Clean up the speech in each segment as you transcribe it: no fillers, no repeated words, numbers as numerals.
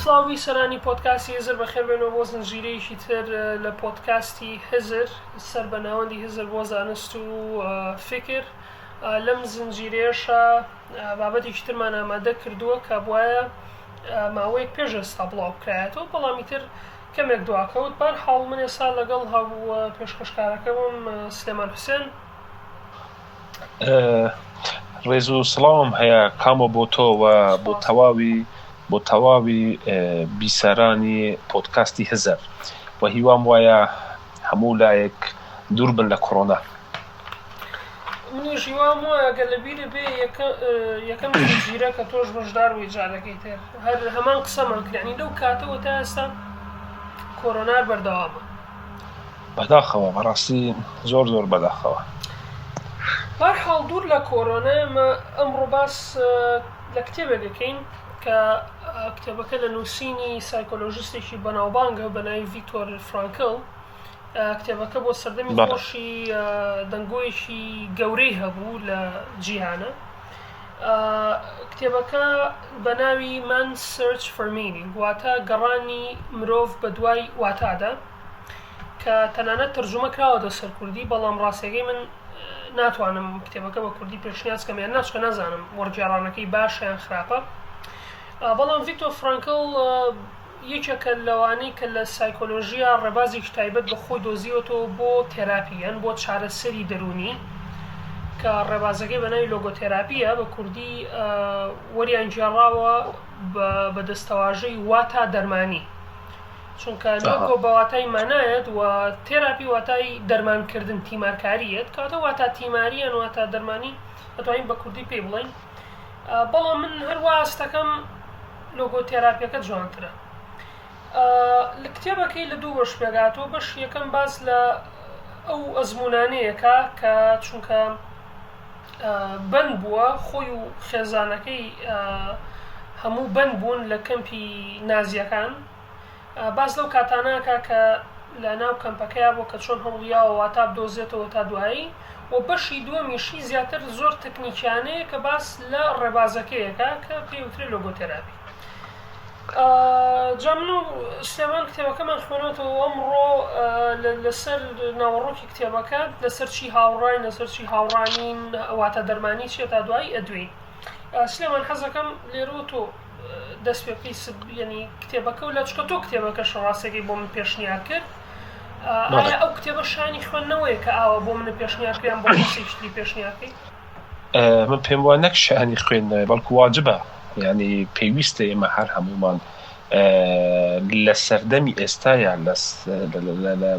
سڵاو بیسەرانی پۆدکاستی هزر بەخێربێنەوە بۆ زنجیرەیەکی تر لە پۆدکاستی هزر سەر بە ناوەندی هزر بۆ زانست و فکر لەم زنجیرەیەشا بابەتێکی ترمان ئامادە کردووە کە بوایە ماوەیەک پێش ئێستا بڵاو بکرایەتەوە بەڵام ئیتر کەمێک دواکەوت بەرحاڵ من ئێستا لەگەڵ هاو پێشکەشکارەکەمم سلێمان حوسێن. ڕێز و سڵاوم هەیە کامۆ بۆ تۆ و بۆ تەواوی بۆ تەواوی بیسەرانی پۆدکاستی هزر و هیوام وایە هەموو لایەک دوور بن لە کۆرۆنا. منیش هیوام وایە گەر لە بیرت بێ یەکەم زنجیرە کە تۆش بەشدار بووی جارەکەی تر هەر هەمان قسەمان کرد یانی لەو کاتەوە تا ئێستا کۆرۆنا بەردەوامە. بەداخەوە بەڕاستی زۆر زۆر بەداخەوە. بەرحاڵ دوور لە کۆرۆنا ئێمە ئەمڕۆ باس لە کتێبێک دەکەین کە کتێبەکە لە نووسینی سایکۆلۆژیستێکی بەناوبانگە بە ناوی ڤیکتۆر فرانکل کتێبەکە بۆ سەردەمی خۆشی دەنگۆیەکی گەورەی هەبوو لە جیهانە کتێبەکە بە ناوی Man's Search for Meaning واتە گەڕانی مرۆڤ بە دوای واتادا کە تەنانەت تەرجومە کراوەتە سەر کوردی بەڵام ڕاستیەکەی من ناتوانم کتێبەکە بە کوردی پێشنیاز کەم یان ناچکە نازانم وەرگێڕانەکەی باشە یان خراپە بەڵام ڤیکتۆر فرانکل یەکێکە لەوانەی کە لە سایکۆلۆژیا ڕێبازێکی تایبەت بە خۆی دۆزیوەتەوە بۆ تێراپی یان بۆ چارەسەری دەروونی کە ڕێبازەکەی بە ناوی لۆگۆتێراپیە بە کوردی وەریان گێڕاوە بە دەستەواژەی واتا دەرمانی چونکە لۆگۆ بە واتای مانایەت و تێراپی واتای دەرمانکردن تیمارکاریەت کەواتە واتا تیماری یان واتا دەرمانی دەتوانین بە کوردی پێی بڵێین بەڵام من هەروا هەستەکەم لۆگۆ تێراپیەکە جوانترە لە کتێبەکەی لە دوو بەش پێکهاتووە بەش یەکەم باس لە ئەو ئەزمونانەیەکە کە چونکە بەند بووە خۆی و خێزانەکەی هەموو بەند بوون لە کەمپی نازیەکان باس لەو کاتانە ئەکا کە لە ناو کەمپەکەیا بووە کە چۆن هەوڵیاوە واتا بدۆزێتەوە تا دوایی و بەشی دووەمیشی زیاتر زۆر تەکنیکیانەیە کە باس لە ڕێبازەکەی ئەکا کە پێی وترێ لۆگۆتێراپی. جا من و سلێمان کتێبەکەمان خوێنەوەتەوە و ئەمڕۆ لەسەر ناوەڕۆکی کتێبەکە لەسەر چی هاوڕاین لەسەر چی هاوڕانین واتە دەرمانی چیە تا دوایی ئەدوێین. سلێمان حەزەکەم لێرەوە تۆ دەست پێ بکەی یعنی کتێبەکە و لە چکە تۆ کتێبەکەش ڕاستەکەی بۆ من پێشنیار کرد ئایا ئەو کتێبە شانی خوێندنەوەیە کە ئاوا بۆ منە پێشنیار کریان بۆ کەسێکی تری پێشنیار بکەی من پێم وایە نەک شانی خوێندنەوەی بەڵکو واجبە یعنی پێویستە ئێمە هەر هەمومان لە سەردەمی ئێستایا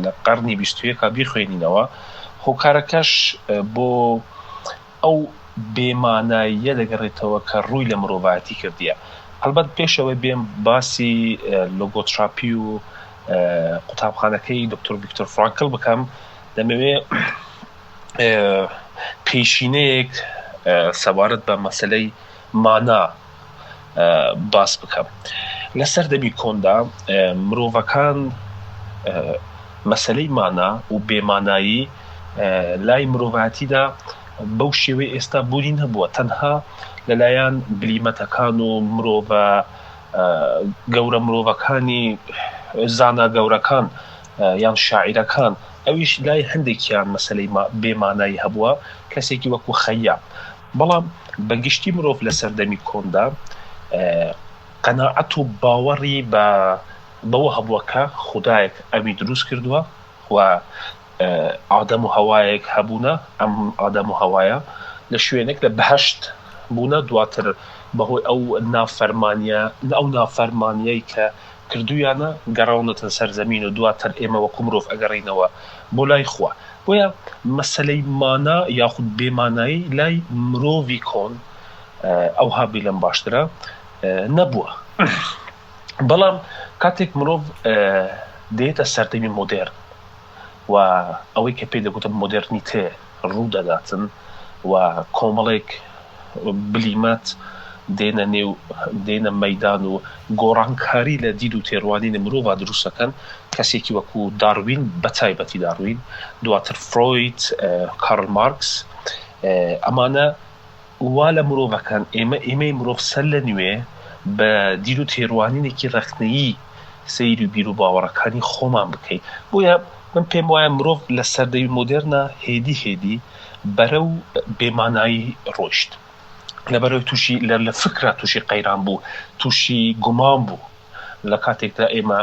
لە قەرنی بیستویەکا بیخوێنینەوە هۆکارەکەش بۆ ئەو بێ ماناییە دەگەڕێتەوە کە ڕووی لە مرۆڤایەتی کردیە. هەڵبەت پێش ئەوەی بێم باسی لۆگۆتراپی و قوتابخانەکەی دکتۆر ڤیکتۆر فرانکل بکەم، دەمەوێ پێشینەیەک سەبارەت بە مەسەلەی مانا باس بکەم. لە سەردەمی کۆندا مرۆڤەکان مەسەلەی مانا و بێمانایی لای مرۆڤایەتیدا بەو شێوەی ئێستا بوونی نەبووە، تەنها لەلایەن بلیمەتەکان و مرۆڤە گەورە مرۆڤەکانی زانا گەورەکان یان شاعیرەکان ئەویش لای هەندێکیان مەسەلەی بێمانایی هەبووە کەسێکی وەکو خەیام بەڵام بە گشتی مرۆڤ لە سەردەمی کۆندا قەناعەت و باوەڕی بە بەوە هەبووە کە خودایەک ئەوی دروست کردووە و ئادەم و هەوایەک هەبوونە، ئەم ئادەم و هەوایە لە شوێنێک لە بەهەشت بوونە، دواتر بەهۆی ئەو نافەرمانیە ئەو نافەرمانیەی کە کردوویانە گەڕاونەتە سەر زەمین و دواتر ئێمە وەکو مرۆڤ ئەگەڕێینەوە بۆ لای خوا. بۆیە مەسەلەی مانا یاخود بێ مانایی لای مرۆڤی کۆن ئەوها بیلەم باشترە نەبووە. بەڵام کاتێک مرۆڤ دێتە سەردەمی مۆدێرن و ئەوەی کە پێی دەگوتن مۆدێرنیتێ ڕوو دەداتن و کۆمەڵێک بلیمەت دێنە نێو دێنە مەیدان و گۆڕانکاری لە دید و تێڕوانینی مرۆڤا دروست دەکەن، کەسێکی وەکو داروین بە تایبەتی داروین، دواتر فرۆید، کارل مارکس ئەمانە وا لە مرۆڤ ئەکەن ئێمە ئێمەی مرۆڤ سەر لە نوێ. بە دید و تێڕوانینێکی ڕەخنەیی سەیری بیروباوەڕەکانی خۆمان بکەین. بۆیە من پێم وایە مرۆڤ لە سەردەمی مۆدێرنا هێدی هێدی بەرەو بێمانایی ڕۆیشت. لەبەرئەوەی تووشی لە فکرا تووشی قەیران بوو، تووشی گومان بوو. لە کاتێکدا ئێمە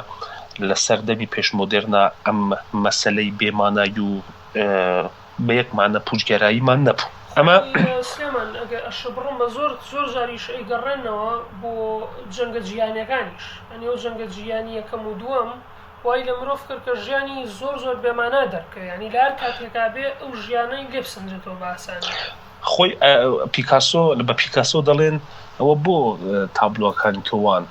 لە سەردەمی پێش مۆدێرنا ئەم مەسەلەی بێمانایی و بە یەک مانا پووچگەراییمان نەبوو. ئەمە. سلێمان ئەگەر ئەشبڕم بە زۆر زۆر جاریش ئەیگەڕێنەوە بۆ جەنگە جیهانیەکانیش یانی ئەو جەنگە جیهانی یەکەم و دووەم وای لە مرۆڤ کرد کە ژیانی زۆر زۆر بێمانا دەربکەوێ یانی لە هەر کاتێکا بێ ئەو ژیانەی لێ بسەنرێتەوە بە ئاسانی. خۆی پیکاسۆ بە پیکاسۆ دەڵێن ئەوە بۆ تابلۆکانی تۆ وان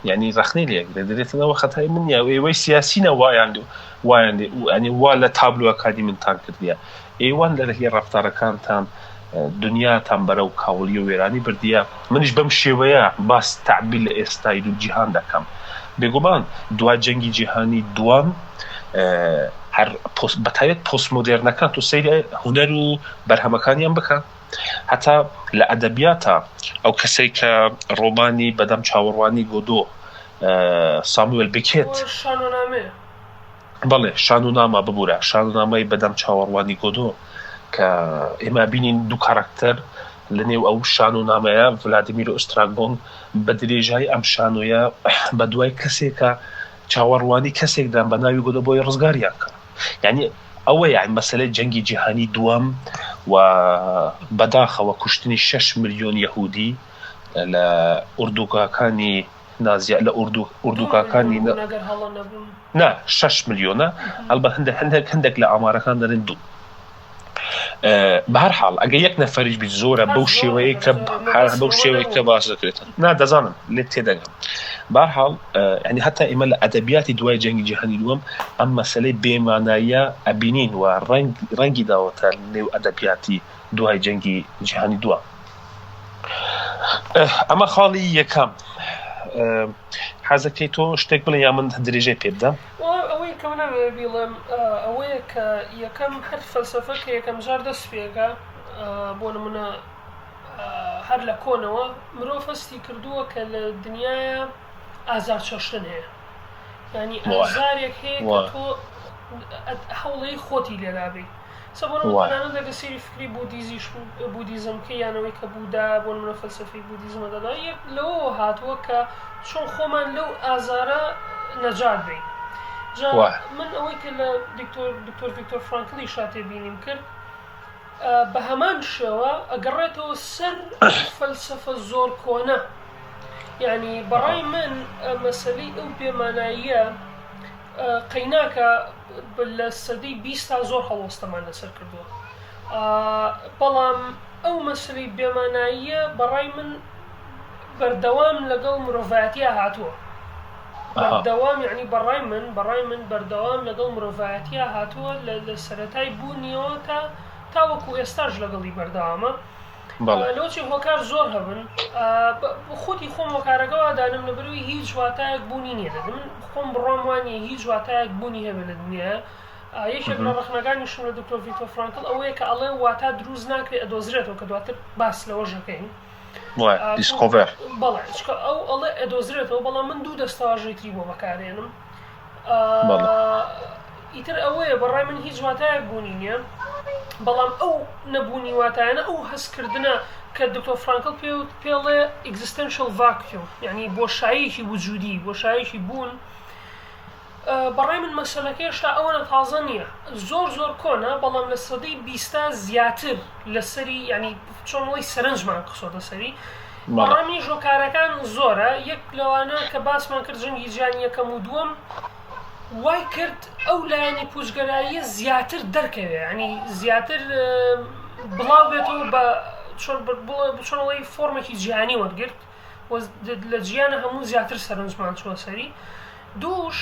یعنی ڕەخنەی لێ ئەگرێت دەرێتن ئەوە خەتای من نییە ئێوەی سیاسینە وایان وایان ینی وا لە تابلۆکانی منتان کردیە ئێوان لە رێی ڕەفتارەکانتان دنیاتان بەرەو کاوڵی و وێرانی بردیە منیش بەم شێوەیە باس تەعبیر لە ئێستای دوو جیهان دەکەم بێگومان دوا جەنگی جیهانی دووەم هەر بەتایبەت پۆستمۆدێرنەکان تۆ سەیری هونەر و بەرهەمەکانیان بکە هەتا لە ئەدەبیاتا ئەو کەسەی کە ڕۆمانی بەدەم چاوەڕوانی گۆدۆ ساموێل بکێت شانۆنامەیە. بەڵێ شانۆنامە ببورە شانۆنامەی بەدەم چاوەڕوانی گۆدۆ کە ئێمە بینین دوو کاراکتەر لە نێو ئەو شانۆنامەیە ڤلادیمیر و ئوستراگۆن بە درێژایی ئەم شانۆیە بە دوای کەسێکە چاوەڕوانی کەسێکدان بە ناوی گۆدۆ بۆی ڕزگاریان کە یعنی ئەوەیە یانی مەسەلەی جەنگی جیهانی دووەم و بەداخەوە کوشتنی شەش ملیۆن یەهودی لە ئوردوگاکانی نازیا لە ئوردو دوو ملیۆن ئوردوگاکانی بوون ئەگەر هەڵە نەبم. نا شەش ملیۆنە ئەلبەت هەندێک هەندێک هەندێک لە ئامارەکان دەڵێن دوو بە هەر حاڵ ئەگەر یەک نەفەریش بیت زۆرە هەر بەو زۆرە شێوەیە هەر کە زۆرە هەر مەبەستم بەو ئەوە شێوەیە کە نەبوو. باس دەکرێتن نا دەزانم لێت تێدەگەم بەهەرحاڵ یانی هەتا ئێمە لە ئەدەبیاتی دوای جەنگی جیهانی دووەم ئەم مەسەلەی بێ ماناییە ئەبینین و ڕەنگ ڕەنگی داوەتە نێو ئەدەبیاتی دوای جەنگی جیهانی دووەم. ئەمە خاڵی یەکەم. حەزەکەی تۆ شتێک بڵێ یا من درێژەی پێ بدەم؟ ئەوەی کە من ئەمەوێ بیڵێم ئەوەیە کە یەکەم هەر فەلسەفە کە یەکەم جار دەست پێکا بۆ نمونە هەر لە کۆنەوە مرۆڤ هەستی کردووە کە لە دنیایا ئازار چەشتن هەیە یعنی ئازارێک هەیە کە تۆ هەوڵی خۆتی لێرابی سەبۆن تەنانەت لەگە سەیری فکری بودیزیش بودیزم کە یانەوەی کە بودا بۆ منە فەلسەفەی بودیزمە دەدا یەک لەوەوە هاتووە کە چۆن خۆمان لەو ئازارە نەجات بین جا من ئەوەی کە لە دکتۆر دکتۆر ڤیکتۆر فرانکلی شاتێ بینیم کرد بە هەمان شێوە ئەگەڕێتەوە سەر ئەو فەلسەفە زۆر کۆنە یعنی بەڕای من مەسەلەی ئەو بێماناییە قەیناکە لە سەدەی بیستا زۆر هەڵوەستەمان لەسەر کردووە بەڵام ئەو مەسەلەی بێماناییە بەڕای من بەردەوام لەگەڵ مرۆڤایەتیا هاتووە بەردەوام یعنی بەڕای من بەڕای من بەردەوام لەگەڵ مرۆڤایەتیا هاتووە لە لە سەرەتای بوونیەوە تا تاوەکو ئێستاش لەگەڵی بەردەوامە لەوچی هۆکار زۆر هەبن خودی خۆم هۆکارەکە وادانم لە بەروی هیچ واتایەک بوونی نییە لە من خۆم بڕوام وانە هیچ واتایەک بوونی هەبێت لە دنیا یەکێک لە ڕەخنەکانیشم لە دکتۆر ڤیکتۆر فرانکل ئەوەیە کە ئەڵێ واتا دروست ناکرێت ئەدۆزرێتەوە کە دواتر باس لەوەش دەکەین وایە discover. بەڵێ چونکە ئەو ئەڵێ ئەدۆزرێتەوە بەڵام من دوو دەستەواژەی تری بۆ بەکارێنم ئیتر ئەوەیە بەڕای من هیچ واتایەک بوونی نییە بەڵام ئەو نەبوونی واتایانە ئەو هەستکردنە کە دکتۆر فرانکل پێ پێڵێ existential vacuum یعنی بۆشاییەکی وجودی بۆشاییەکی بوون بەڕای من مەسەلەکە هێشتا ئەوەنە تازە نییە زۆر زۆر کۆنە بەڵام لە سەدەی بیستا زیاتر لەسەری یعنی چۆن بڵێی سەرنجمان خستۆتە سەری بەڕای منیش هۆکارەکان زۆرە یەک لەوانە کە باسمان کرد جەنگی جیهانی یەکەم و دووەم وای کرد ئەو لایەنی پوچگەراییە زیاتر دەرکەوێ یعنی زیاتر بڵاو بێتەوە بە چۆن بڵێ چۆن بڵێی فۆرمێکی جیهانی وەرگرت و لە جیانە هەموو زیاتر سەرنجمان چووە سەری دووش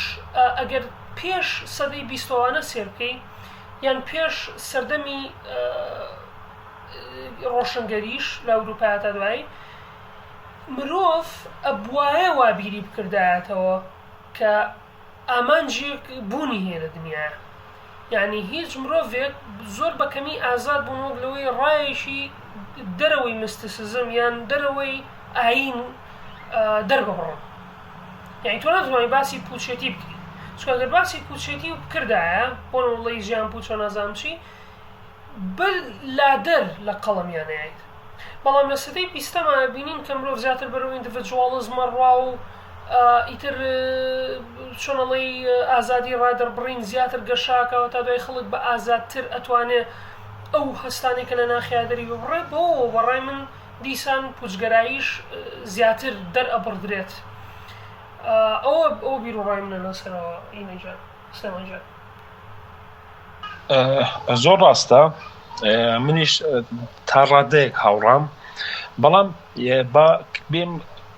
ئەگەر پێش سەدەی بیستەوانە سێر بکەی یان پێش سەردەمی ڕۆشنگەریش لە ئەوروپا تا دوایی مرۆڤ ئەبوایە وا بیری بکردایەتەوە کە ئامانجێک بوونی هەیە لە دنیایا یانی هیچ مرۆڤێک زۆر بە کەمی ئازاد بوون وەک لەوەی ڕایەکی دەرەوەی مستسزم یان دەرەوەی ئایین. دەرببڕن. یانی تۆ ناتوانی باسی پوچێتی بکەی چونکە گەر باسی پوچێتی بکردایە بۆ نمونە ژیان پوچە نازانم چی بە لادەر لە قەڵەمیان ئەیایت بەڵام لە سەدەی بیستەما بینین کە مرۆڤ زیاتر بەرەو ئیندڤجواڵزم ئەڕوا و ئیتر چۆن ئەڵێی ئازادی ڕادەربڕین زیاتر گەشاکەوە تا دوای خەڵک بە ئازادتر ئەتوانێ ئەو هەستانەی کە لە ناخیا دەری ببڕێ بەوەوە بەڕای من دیسان پوچگەراییش زیاتر دەرئەبڕدرێت. ئەوە ئەوە بیروڕای منە لەسەرەوە ئینە گیان سلێمان گیان. زۆر ڕاستە منیش تا ڕادەیەک هاوڕام بەڵام با بێم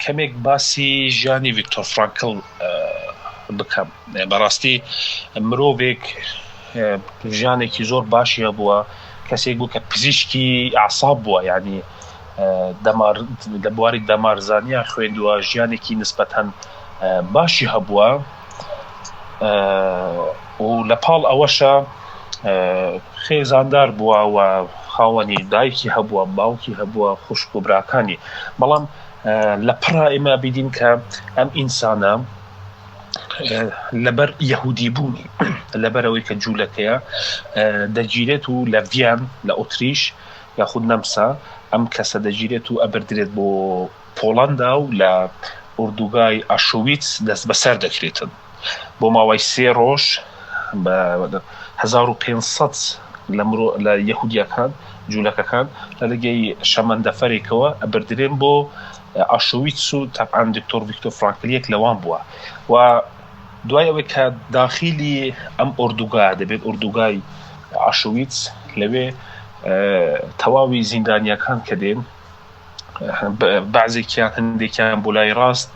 کەمێک باسی ژیانی ڤیکتۆر فرانکل بکەم بەڕاستی مرۆڤێک ژیانێکی زۆر باشی هەبووە کەسێک بوو کە پزیشکی ئەعساب بووە یعنی دەمار لە بواری دەمارزانیا خوێندووە ژیانێکی نسبەتەن باشی هەبووە و لە پاڵ ئەوەشە خێزاندار بووە و خاوەنی دایکی هەبووە باوکی هەبووە خوشک و براکانی بەڵام لە پڕا ئێمە بیدین کە ئەم ئینسانە لەبەر یەهودی بوونی لەبەرەوەی کە جوولەکەیە دەگیرێت و لە ڤیان لە ئۆتریش یاخود نەمسا ئەم کەسە دەگیرێت و ئەبردرێت بۆ پۆڵەندا و لە ئۆردوگای ئاشویتس دەستبەسەر دەکرێتن بۆ ماوەی سێ ڕۆژ بە 1500 لە مرۆ لە یەهودیەکان جوولەکەکان لە ڕێگەی شەمەندەفەرێکەوە ئەبردرێن بۆ ئاشویتس و تەبعەن دکتۆر ڤیکتۆر فرانکل یەک لەوان بووە و دوای ئەوەی کە داخیلی ئەم ئۆردوگا دەبێت ئۆردوگای ئاشویتس لەوێ تەواوی زیندانیەکان کە دێن بەعزێکیان هەندێکیان بۆ لای ڕاست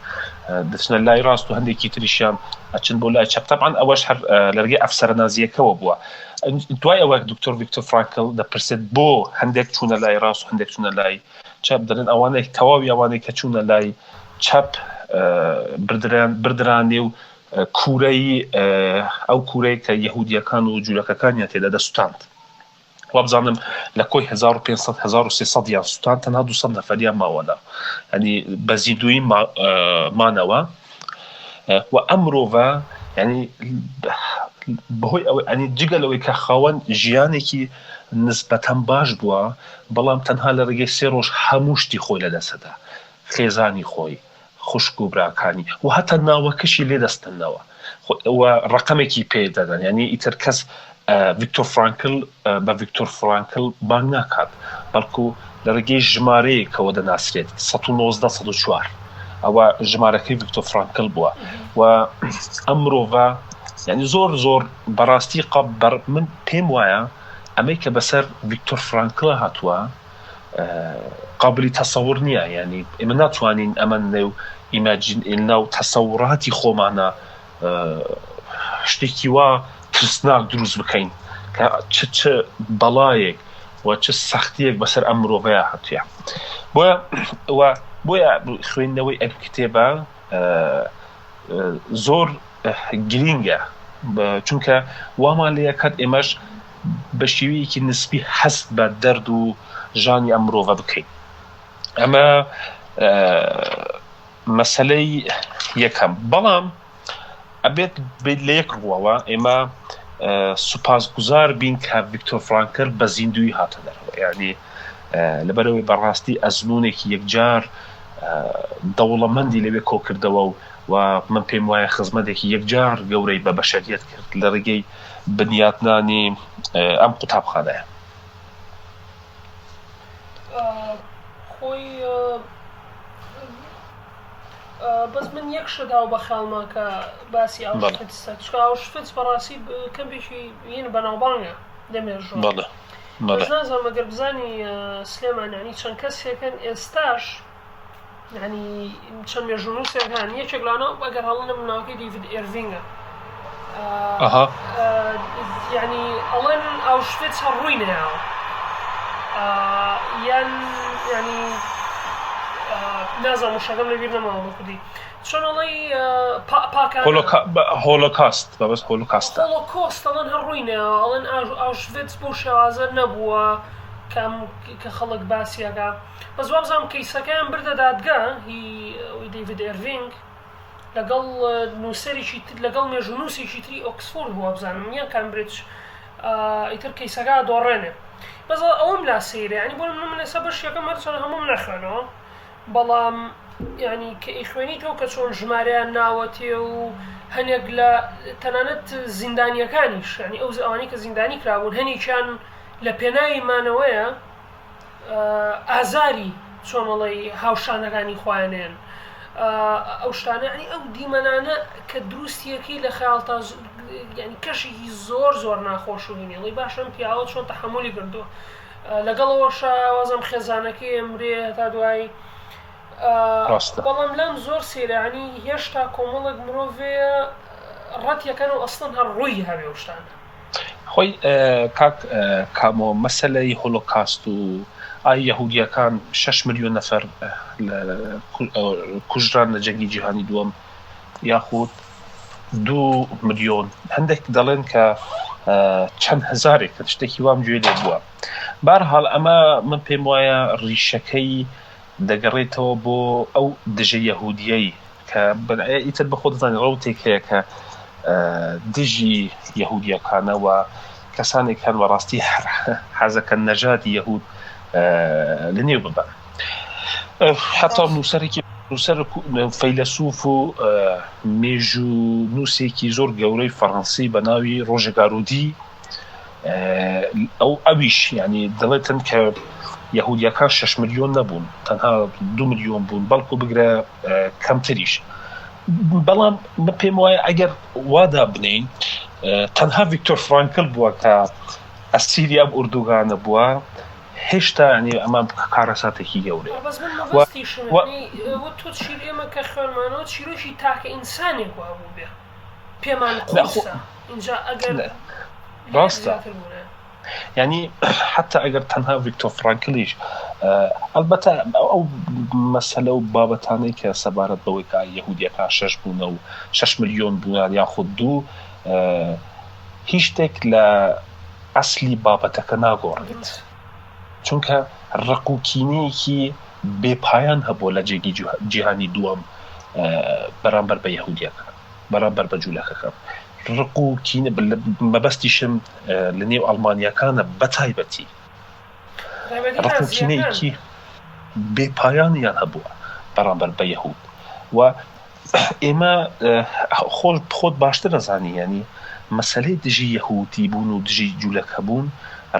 دەچنە لای ڕاست و هەندێکی تریشیان ئەچن بۆ لای چەپ تەبعەن ئەوەش هەر لەرگەی ئەفسەرە نازیەکەوە بووە دوای ئەوە دکتۆر ڤیکتۆر فرانکل دەپرسێت بۆ هەندێک چوونە لای ڕاست و هەندێک چوونە لای چەپ دەڵێن ئەوانەی تەواوی ئەوانەی کە چوونە لای چەپ بردران بردرانێ و کوورەی ئەو کوورەی کە یەهودیەکان و جوولەکەکانیان تێدا دەسوتاند وابزانم لە کۆی 1500 1300 یان سوتان تەنها 200 نەفەریان ماوەنە ینی بە زیندویی مانەوە و ئەم مرۆڤە ینی بەهۆی ئەوەی ئەنی جگە لەوەی کە خاوەن ژیانێکی نسبەتەن باش بووە بەڵام تەنها لە ڕێگەی سێ ڕۆژ هەموو شتی خۆی لەدەستەدا خێزانی خۆی خوشک و براکانی و هەتا ناوەکەشی لێ دەستەنەوە و ڕەقەمێکی پێ دەدەن یعنی ئیتر کەس ڤیکتۆر فرانکل بە ڤیکتۆر فرانکل بانگ ناکات بەڵکو لە ڕێگەی ژمارەیەکەوە دەناسرێت 119 104 ئەوە ژمارەکەی ڤیکتۆر فرانکل بووە و ئەم مرۆڤە یعنی زۆر زۆر بەڕاستی قەب بەر من پێم وایە ئەمەی کە بەسەر ڤیکتۆر فرانکلە هاتووە قابلی تەسەور نییە یعنی ئێمە ناتوانین ئەمە نێو ئیماجین ناو تەسەوراتی خۆمانە شتێکی وا ترسناک دروست بکەین کە چ چ بەڵایەک و چ سەختیەک بەسەر ئەم مرۆڤەیە هاتووە بۆیە بۆیە خوێندنەوەی ئەم کتێبە زۆر گرینگە چونکە وامان لێ ئەکات ئێمەش بە شێوەیەکی نسبی هەست بە دەرد و ژانی ئەم مرۆڤە بکەین ئەمە مەسەلەی یەکەم بەڵام ئەبێت بێت لە یەک ڕووەوە ئێمە سوپاسگوزار بین کە ڤیکتۆر فرانکل بە زیندووی هاتە دەرەوە یعنی لەبەرەوەی بەڕاستی ئەزمونێکی یەکجار دەوڵەمەندی لەوێ کۆکردەوە و و من پێم وایە خزمەتێکی یەکجار گەورەی بە بەشەریەت کرد لە ڕێگەی بنیاتنانی ئەم قوتابخانەیە. خۆی بەس من یەک شت ئاو بە خیاڵما کە باسی ئاوشفیتس چونکە ئاوشفیتس بەڕاستی کەمپێکی یین بەناوبانگە لە مێژوو بەڵێ بەس نازانم ئەگەر بزانی سلێمان یانی چەند کەسێکن ئێستاش یعنی چەند مێژوونووسێک هەن یەکێک لانە ئەگەر هەڵە نەبم ناوەکەی دیڤید ئێرڤینگە ئەها یعنی ئەڵێن ئاوشفیتس هەر ڕووی نەیاوە یان یعنی نازانم وشەکەم لەبیر نەماوە بە کوردی چۆن ئەڵێی پاکانە هۆلۆکاست بەس هۆلۆکاستە هۆلۆکۆست ئەڵێن هەر ڕووی نەیاوە ئەڵێن ئاوشڤێتس بەو شێوازە نەبووە. کە ئەم کە خەڵک باسی ئەکا بەس وابزانم کەیسەکەیان بردە دادگا هی ئەوی دەیڤد ئێرڤینگ لەگەڵ نووسەرێکی تر لەگەڵ مێژوونووسێکی تری ئۆکسفۆرد بوو وابزانم یان کامبرێج ئیتر کەیسەکە دۆڕێنێ بەس ئەوەم لا سەیرە یانی بۆ نمونە من ئێستا بەشی یەکەم هەرچەندە هەمووم نەخوێنەوە بەڵام یانی کە ئەیخوێنیتەوە کە چۆن ژمارەیان ناوەتێ و هەنێک لە تەنانەت زیندانیەکانیش یانی ئەو ئەوانەی کە زیندانی کرابوون هەنێکیان لە پێناوی مانەوەیە ئازاری چۆن ئەڵێی هاوشانەکانی خۆیانێن ئەو شتانە یانی ئەو دیمەنانە کە دروستیەکەی لە خەیاڵتا یانی کەشێکی زۆر زۆر ناخۆش و هینی ئەڵێی باشە ئەم پیاوە چۆن تەحەمولی کردووە لەگەڵ ئەوەشا وازم خێزانەکەی ئەمرێ هەتا دوایی ڕاستە. بەڵام لام زۆر سەیرە یانی هێشتا کۆمەڵێک مرۆڤەیە ڕەتیەکەن و ئەسڵەن هەر ڕووی هەبێ ئەو شتانە. خۆی کاک کامۆ مەسەلەی هۆلۆکاست و ئای یەهودیەکان شەش ملیۆن نەفەر کوژران لە جەنگی جیهانی دووەم یاخود دوو ملیۆن هەندێک دەڵێن کە چەند هەزارێکن شتێکی وام گوێ لێ بووە بارحاڵ ئەمە من پێم وایە ڕیشەکەی دەگەڕێتەوە بۆ ئەو دژە یەهودیەی کە ئیتر بە خۆ دەزانانی ڕوتێک هەیە کە دژی یەهودیەکانە و کەسانێک هەن بەڕاستی حەزەکەن نەژادی یەهود لەنێو ببەن حتا نووسەرێکی نووسەر فەیلەسوف و مێژوو نووسێکی زۆر گەورەی فەڕەنسی بە ناوی ڕۆژە گارودی ئەو ئەویش ینی دەڵێتن کە یەهودیەکان 6 میلیۆن نەبوون تەنها دو میلیۆن بوون بەڵکو بگرە کەمتریش بەڵام من پێم وایە ئەگەر وادا بنین تەنها ڤیکتۆر فرانکل بووە کە ئەسیری ئەم ئوردوگانە بووە هێشتا ینی ئەمە کارەساتێکی گەورەیە بەس من مەبەستیشم یعنی تۆ چیر ئێمە کە خوێنمانەوە چیرۆکی تاکە ئینسانێک وابوو بێ پێمان قورسە ئینجا ئەگەر ڕاستە یعنی حتا ئەگەر تەنها ڤیکتۆر فرانکلیش ئەلبەتە ئەو مەسەلە و بابەتانەی کە سەبارەت بەوەی کە یەهودیەکان شەش بوونە و شەش ملیۆن بوونان یاخود دوو هیچ شتێک لە ئەسلی بابەتەکە ناگۆڕێت چونکە ڕق و کینەیەکی بێ پایان هەبووە لە جێگی جیهانی دووەم بەرامبەر بە یەهودیەکان بەرامبەر بە جوولەکەکان ڕق و کینە مەبەستیشم لە نێو ئەڵمانیاکانە بە تایبەتی ڕق و کینەیەکی بێ پایانیان هەبووە بەرامبەر بە یەهود و ئێمە خۆت خۆت باشتر ئەزانی یانی مەسەلەی دژی یەهودی بوون و دژی جولەکە بوون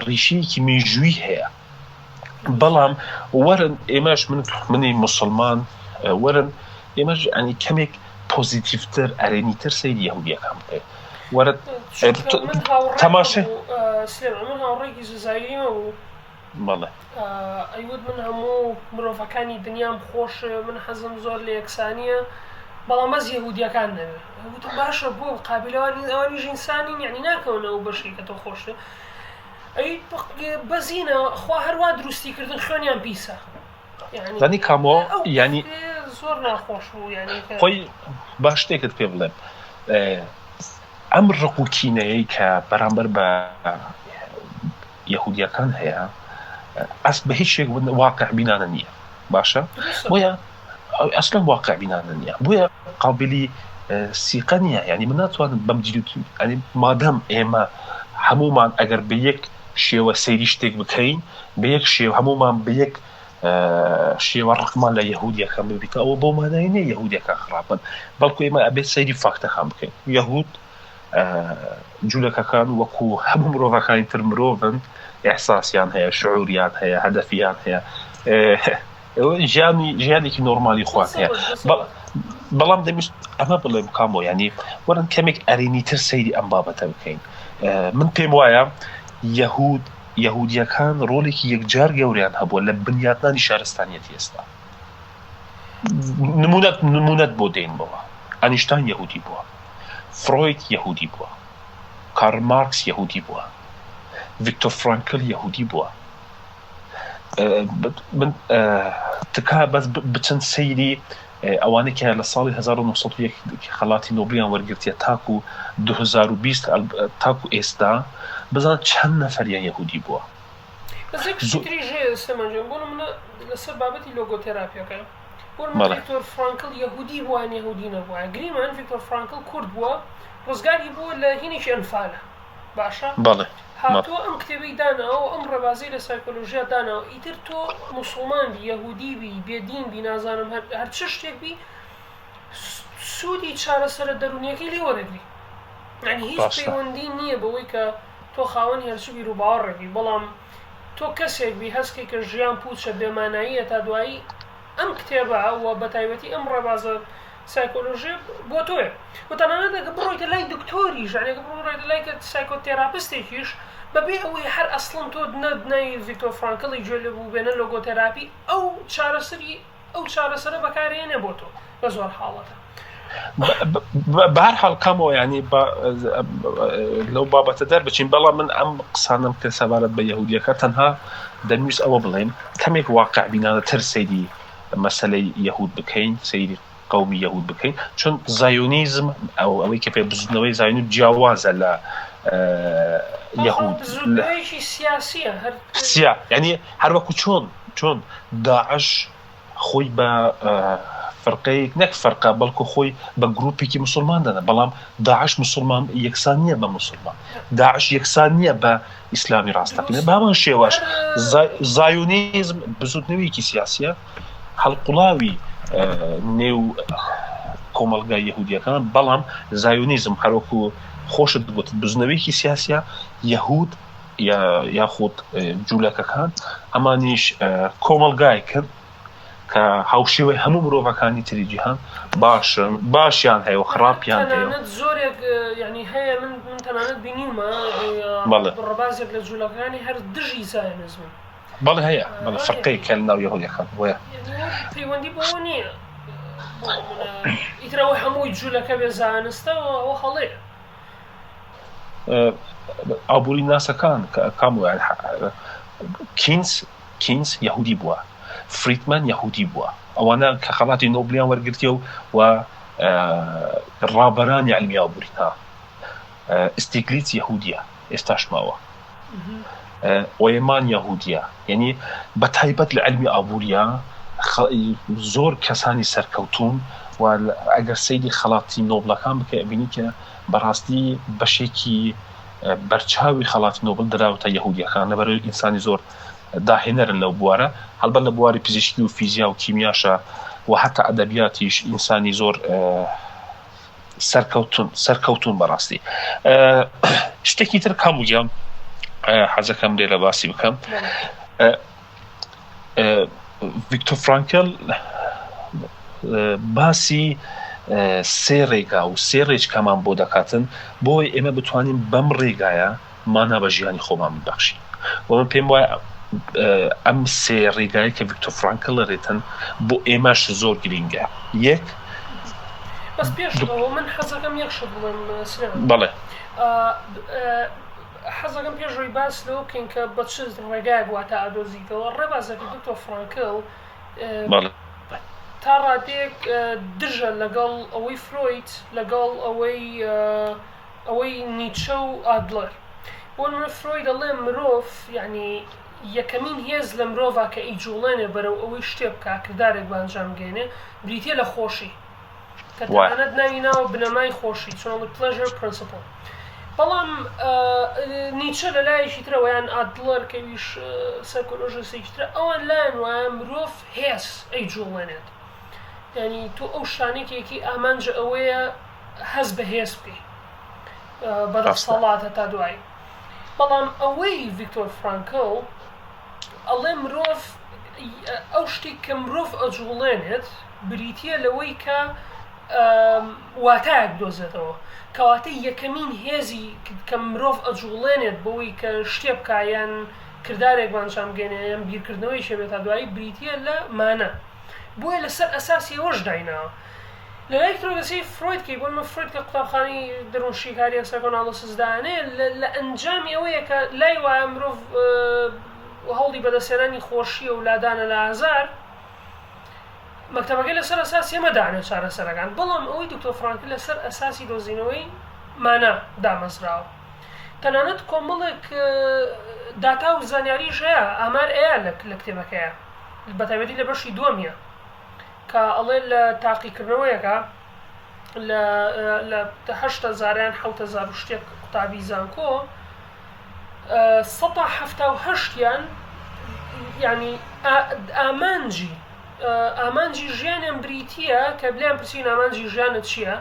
ڕیشەیەکی مێژووی هەیە بەڵام وەرن ئێمەش من منی موسڵمان وەرن ئێمەش ئەنی کەمێک پۆزیتیڤتر ئەرێنیتر سەیری یەهودیەکان بکەین وەرە تەماشای سلێمان من هاوڕێکی جەزائیریم هەبوو بەڵێ. ئەیوت من هەموو مرۆڤەکانی دنیام خۆشەوێ من حەزم زۆر لە یەکسانیە بەڵام بەس یەهودیەکان نەبێ وتم باشە بۆ قابیل ئەوانی ئەوانیش ئینسانین یعنی ناکەونە ئەو بەشەی کە تۆ خۆشتێ ئەی بەزینە خوا هەروا دروستی کردن خوێنیان پیسە یعنی زانی کامۆ ئەو یعنی زۆر ناخۆش بوو یعنی کە خۆی با شتێکت پێ بڵێم ئەم ڕق و کینەیەی کە بەرامبەر بە یەهودیەکان هەیە ئەس بە هیچ شێک واقع بینانە نییە باشە بۆیە ئەسلم واقع بینانە نییە بۆیە قابلی سیقە نییە ینی من ناتوانم بەم ینی مادەم ئێمە هەمومان ئەگەر بە یەک شێوە سەیری شتێک بکەین بە یەک شێو هەمومان بە یەک شێوە ڕقمان لە یەهودیەکان ببیتە ئەوە بۆ مانای نیە یەهودیەکان خراپن بەڵکو ئێمە ئەبێت سەیری فاکتەکان بکەین یەهود جولەکەکان وەکو هەموو مرۆڤەکانی تر مرۆڤن، ئیحساسیان هەیە، شعوریان هەیە، هەدەفیان هەیە، ژیانی ژیانێکی نۆرمالی خۆیان هەیە. بەڵام دەمویست ئەمە بڵێم کامۆ یانی وەرن کەمێک ئەرێنیتر سەیری ئەم بابەتە بکەین. من پێم وایە یەهود یەهودیەکان ڕۆڵێکی یەکجار گەورەیان هەبووە لە بنیاتنانی شارستانیەتی ئێستا. نمونەت نمونەت بۆ دێنمەوە ئەنیشتاین یەهودی بووە فرۆید یەهودی بووە کارل مارکس یەهودی بووە ڤیکتۆر فرانکل یەهودی بووە من تکا بەس بچن سەیری ئەوانەی کە لە ساڵی 1901 خەڵاتی نۆبڵیان وەرگرتیە تاکو 2020 تاکو ئێستا بزان چەند نەفەریان یەهودی بووە. بەس یەک شتی تریش هەیە سلێمان جان، بۆ نمونە لەسەر بابەتی لۆگۆتێراپیەکە، بۆ نمونە بەڵێ. ڤیکتۆر فرانکڵ یەهودی بووە یان یەهودی نەبووایە، گریمان ڤیکتۆر فرانکڵ کورد بووە، ڕزگاری بووە لە هینێکی ئەنفالە، باشە بەڵێ بەڵێ. هاتووە ئەم کتێبەی داناوە و ئەم ڕێبازەی لە سایکۆلۆژیا داناوە، ئیتر تۆ موسڵمان بی، یەهودی بی، بێدین بی، نازانم هەر هەر چ شتێک بی، سوودی چارەسەرە دەروونیەکەی لێ وەرەگری. یانی هیچ ڕاستە. پەیوەندی نییە بەوەی کە تۆ خاوەنی هەرچ بیروباوەڕێک بی، بەڵام تۆ کەسێک بی هەست کەی کە ژیان پووچە، بێماناییە تا دوایی، ئەم کتێبە و بەتایبەتی ئەم ڕێبازە سایکۆلۆژییە بۆ تۆیە و تەنانەت ئەگەر بڕۆیتە لای دکتۆریش، یانی ئەگەر بڕۆیتە لای سایکۆتێراپستێکیش بەبێ ئەوەی هەر ئەسڵەن تۆ نە ناوی ڤیکتۆر فرانکڵی گوێ لێ بووبێ نە لۆگۆتێراپی، ئەو چارەسەری ئەو چارەسەرە بەکارێنێ بۆ تۆ لە زۆر حاڵەتە. بەهەر حاڵ کامۆ یانی با لەو بابەتە دەربچین بەڵام من ئەم قسانەم کرد سەبارەت بە یەهودیەکە تەنها دەمویست ئەوە بڵێم کەمێک واقع بینانە تر سەیری مەسەلەی یەهود بکەین سەیری قەومی یەهود بکەین چون زایۆنیزم ئەو ئەوەی کە پێ بزوتنەوەی زایۆنی جیاوازە لە یەهود بزوتنەوەیەکی سیاسیە هەر سیا یعنی هەروەکو چۆن چۆن داعش خۆی بە فرقەیەک نەک فەرقە بەڵکو خۆی بە گروپێکی مسلمان دەنا بەڵام داعش مسلمان یەکسان نییە بە مسلمان داعش یەکسان نییە بە ئیسلامی ڕاستەقینە بامان شێواش زایۆنیزم بزوتنەوەیەکی سیاسیە هەڵقوڵاوی نێو کۆمەڵگای یەهودیەکان بەڵام زایۆنیزم هەروەکو خۆشت گوتت بزنەوەیەکی سیاسیە یەهود یاخود جولەکەکان ئەمانیش کۆمەڵگایەکن کە هاوشێوەی هەموو مرۆڤەکانی تری جیهان باشن باشیان هەیە و خراپیان هەیە تەنانەت زۆرێک یعنی هەیە من من تەنانەت بینیومە بەڵێ ڕەبازێک لە جوولەکانی هەر دژی زایۆنیزمن بەڵێ هەیە بەڵێ فرقەیەک کە لەناو یەهودیەکان وەیە پەیوەندی بەوە نییە ئیتر ئەوە هەمووی جوولەکە بێ زانستە ئەوە هەڵەیە ئابووری ناسەکان کام کینز کینز یەهودی بووە فریدمان یەهودی بووە ئەوانە کە خەڵاتی نۆبلیان وەرگرتیە و و ڕابەرانی عەلمی ئابووری ها ئستیگلیتز یەهودیە ئێستاش ماوە ئۆیمان یەهودیە یعنی بە تایبەت لە عەلمی ئابووریە زۆر کەسانی سەرکەوتون و ئەگەر سەیری خەڵاتی نۆبڵەکان بکەی ئەبینی کە بەڕاستی بەشێکی بەرچاوی خەڵاتی نۆبڵ دراوتە یەهودیەکان لەبەرئەوەی ئینسانی زۆر داهێنەرن لەو بوارە هەڵبەت لە بواری پزیشکی و فیزیا و کیمیاشە و هەتا ئەدەبیاتیش ئینسانی زۆر سەرکەوتون سەرکەوتون بەڕاستی شتێکی تر کام گیان حەزەکەم لێرە باسی بکەم ڤیکتۆر فرانکل باسی سێ ڕێگا و سێ ڕێچکەمان بۆ دەکاتن بۆی ئێمە بتوانین بەم ڕێگایە مانا بە ژیانی خۆمان ببەخشین و من پێم وایە ئەم سێ ڕێگای کە ڤیکتۆر فرانکل دەرێتن بۆ ئێمەش زۆر گرینگە یەک بەس پێش ئەوە من حەزەکەم یەک شت بڵێم سلێمان بەڵێ حەزەکەم پێش ئەوەی باس لەوە بکەین کە بە چ ڕێگایەک واتا ئەدۆزیتەوە، ڕێبازەکەی دکتۆر فرانکل بەڵێ. تا ڕادەیەک دژە لەگەڵ ئەوەی فرۆید، لەگەڵ ئەوەی ئەوەی نیچە و ئادلەر. بۆ نمونە فرۆید ئەڵێ مرۆڤ یانی یەکەمین هێز لە مرۆڤا کە ئەیجوڵێنێ بەرەو ئەوەی شتێ بکا، کردارێک بە ئەنجام بگەیەنێ، بریتیە لە خۆشی. کە تەنانەت ناوی ناوە بنەمای خۆشی چۆن ئەڵێ Pleasure Principle بەڵام نیچە لە لایەکی ترەوە یان ئادلەر کە ئەویش سایکۆلۆژیستێکی ترە ئەوان لایان وایە مرۆڤ هێز ئەیجوڵێنێت یعنی تۆ ئەو شتانەی کە یەکی ئامانجە ئەوەیە هەست بە هێز بکەی بەدەسەڵات هەتا دوایی بەڵام ئەوەی ڤیکتۆر فرانکل ئەڵێ مرۆڤ ئەو شتێک کە مرۆڤ ئەجوڵێنێت بریتییە لەوەی کە واتایەک بدۆزێتەوە. کەواتە یەکەمین هێزی کە مرۆڤ ئەجوڵێنێت بەوەی کە شتێ بکا یان کردارێک بە ئەنجام بگەیەنێ یان بیرکردنەوەیەکی هەبێت تا دوایی بریتییە لە مانا. بۆیە لەسەر ئەساسی ئەوەش دایناوە. لە لایەکی ترەوە دەسەی فرۆید کەی بۆ نمونە فرۆید کە قوتابخانەی دەروونشیکاری یان سایکۆناڵیسس دانێ لە ئەنجامی ئەوەیە کە لای وایە مرۆڤ هەوڵی بەدەستهێنانی خۆشییە و لادانە لە ئازار، مەکتەبەکەی لەسەر ئەساسی ئەمە دانێ چارەسەرەکان، بەڵام ئەوەی دکتۆر فرانکل لەسەر ئەساسی دۆزینەوەی مانا دامەزراوە. تەنانەت کۆمەڵێک داتا و زانیاریش هەیە ئامار ئەیە لە کتێبەکەیە بەتایبەتی لە بەشی دووەمیە کە ئەڵێ لە تاقیکردنەوەیەکە لە لە 8000 یان 7000 و شتێک قوتابی زانکۆ سەتا 78یان یعنی ئامانجی ئامانجی ژیانیان بریتییە کە لێیان پرسین ئامانجی ژیانت چییە؟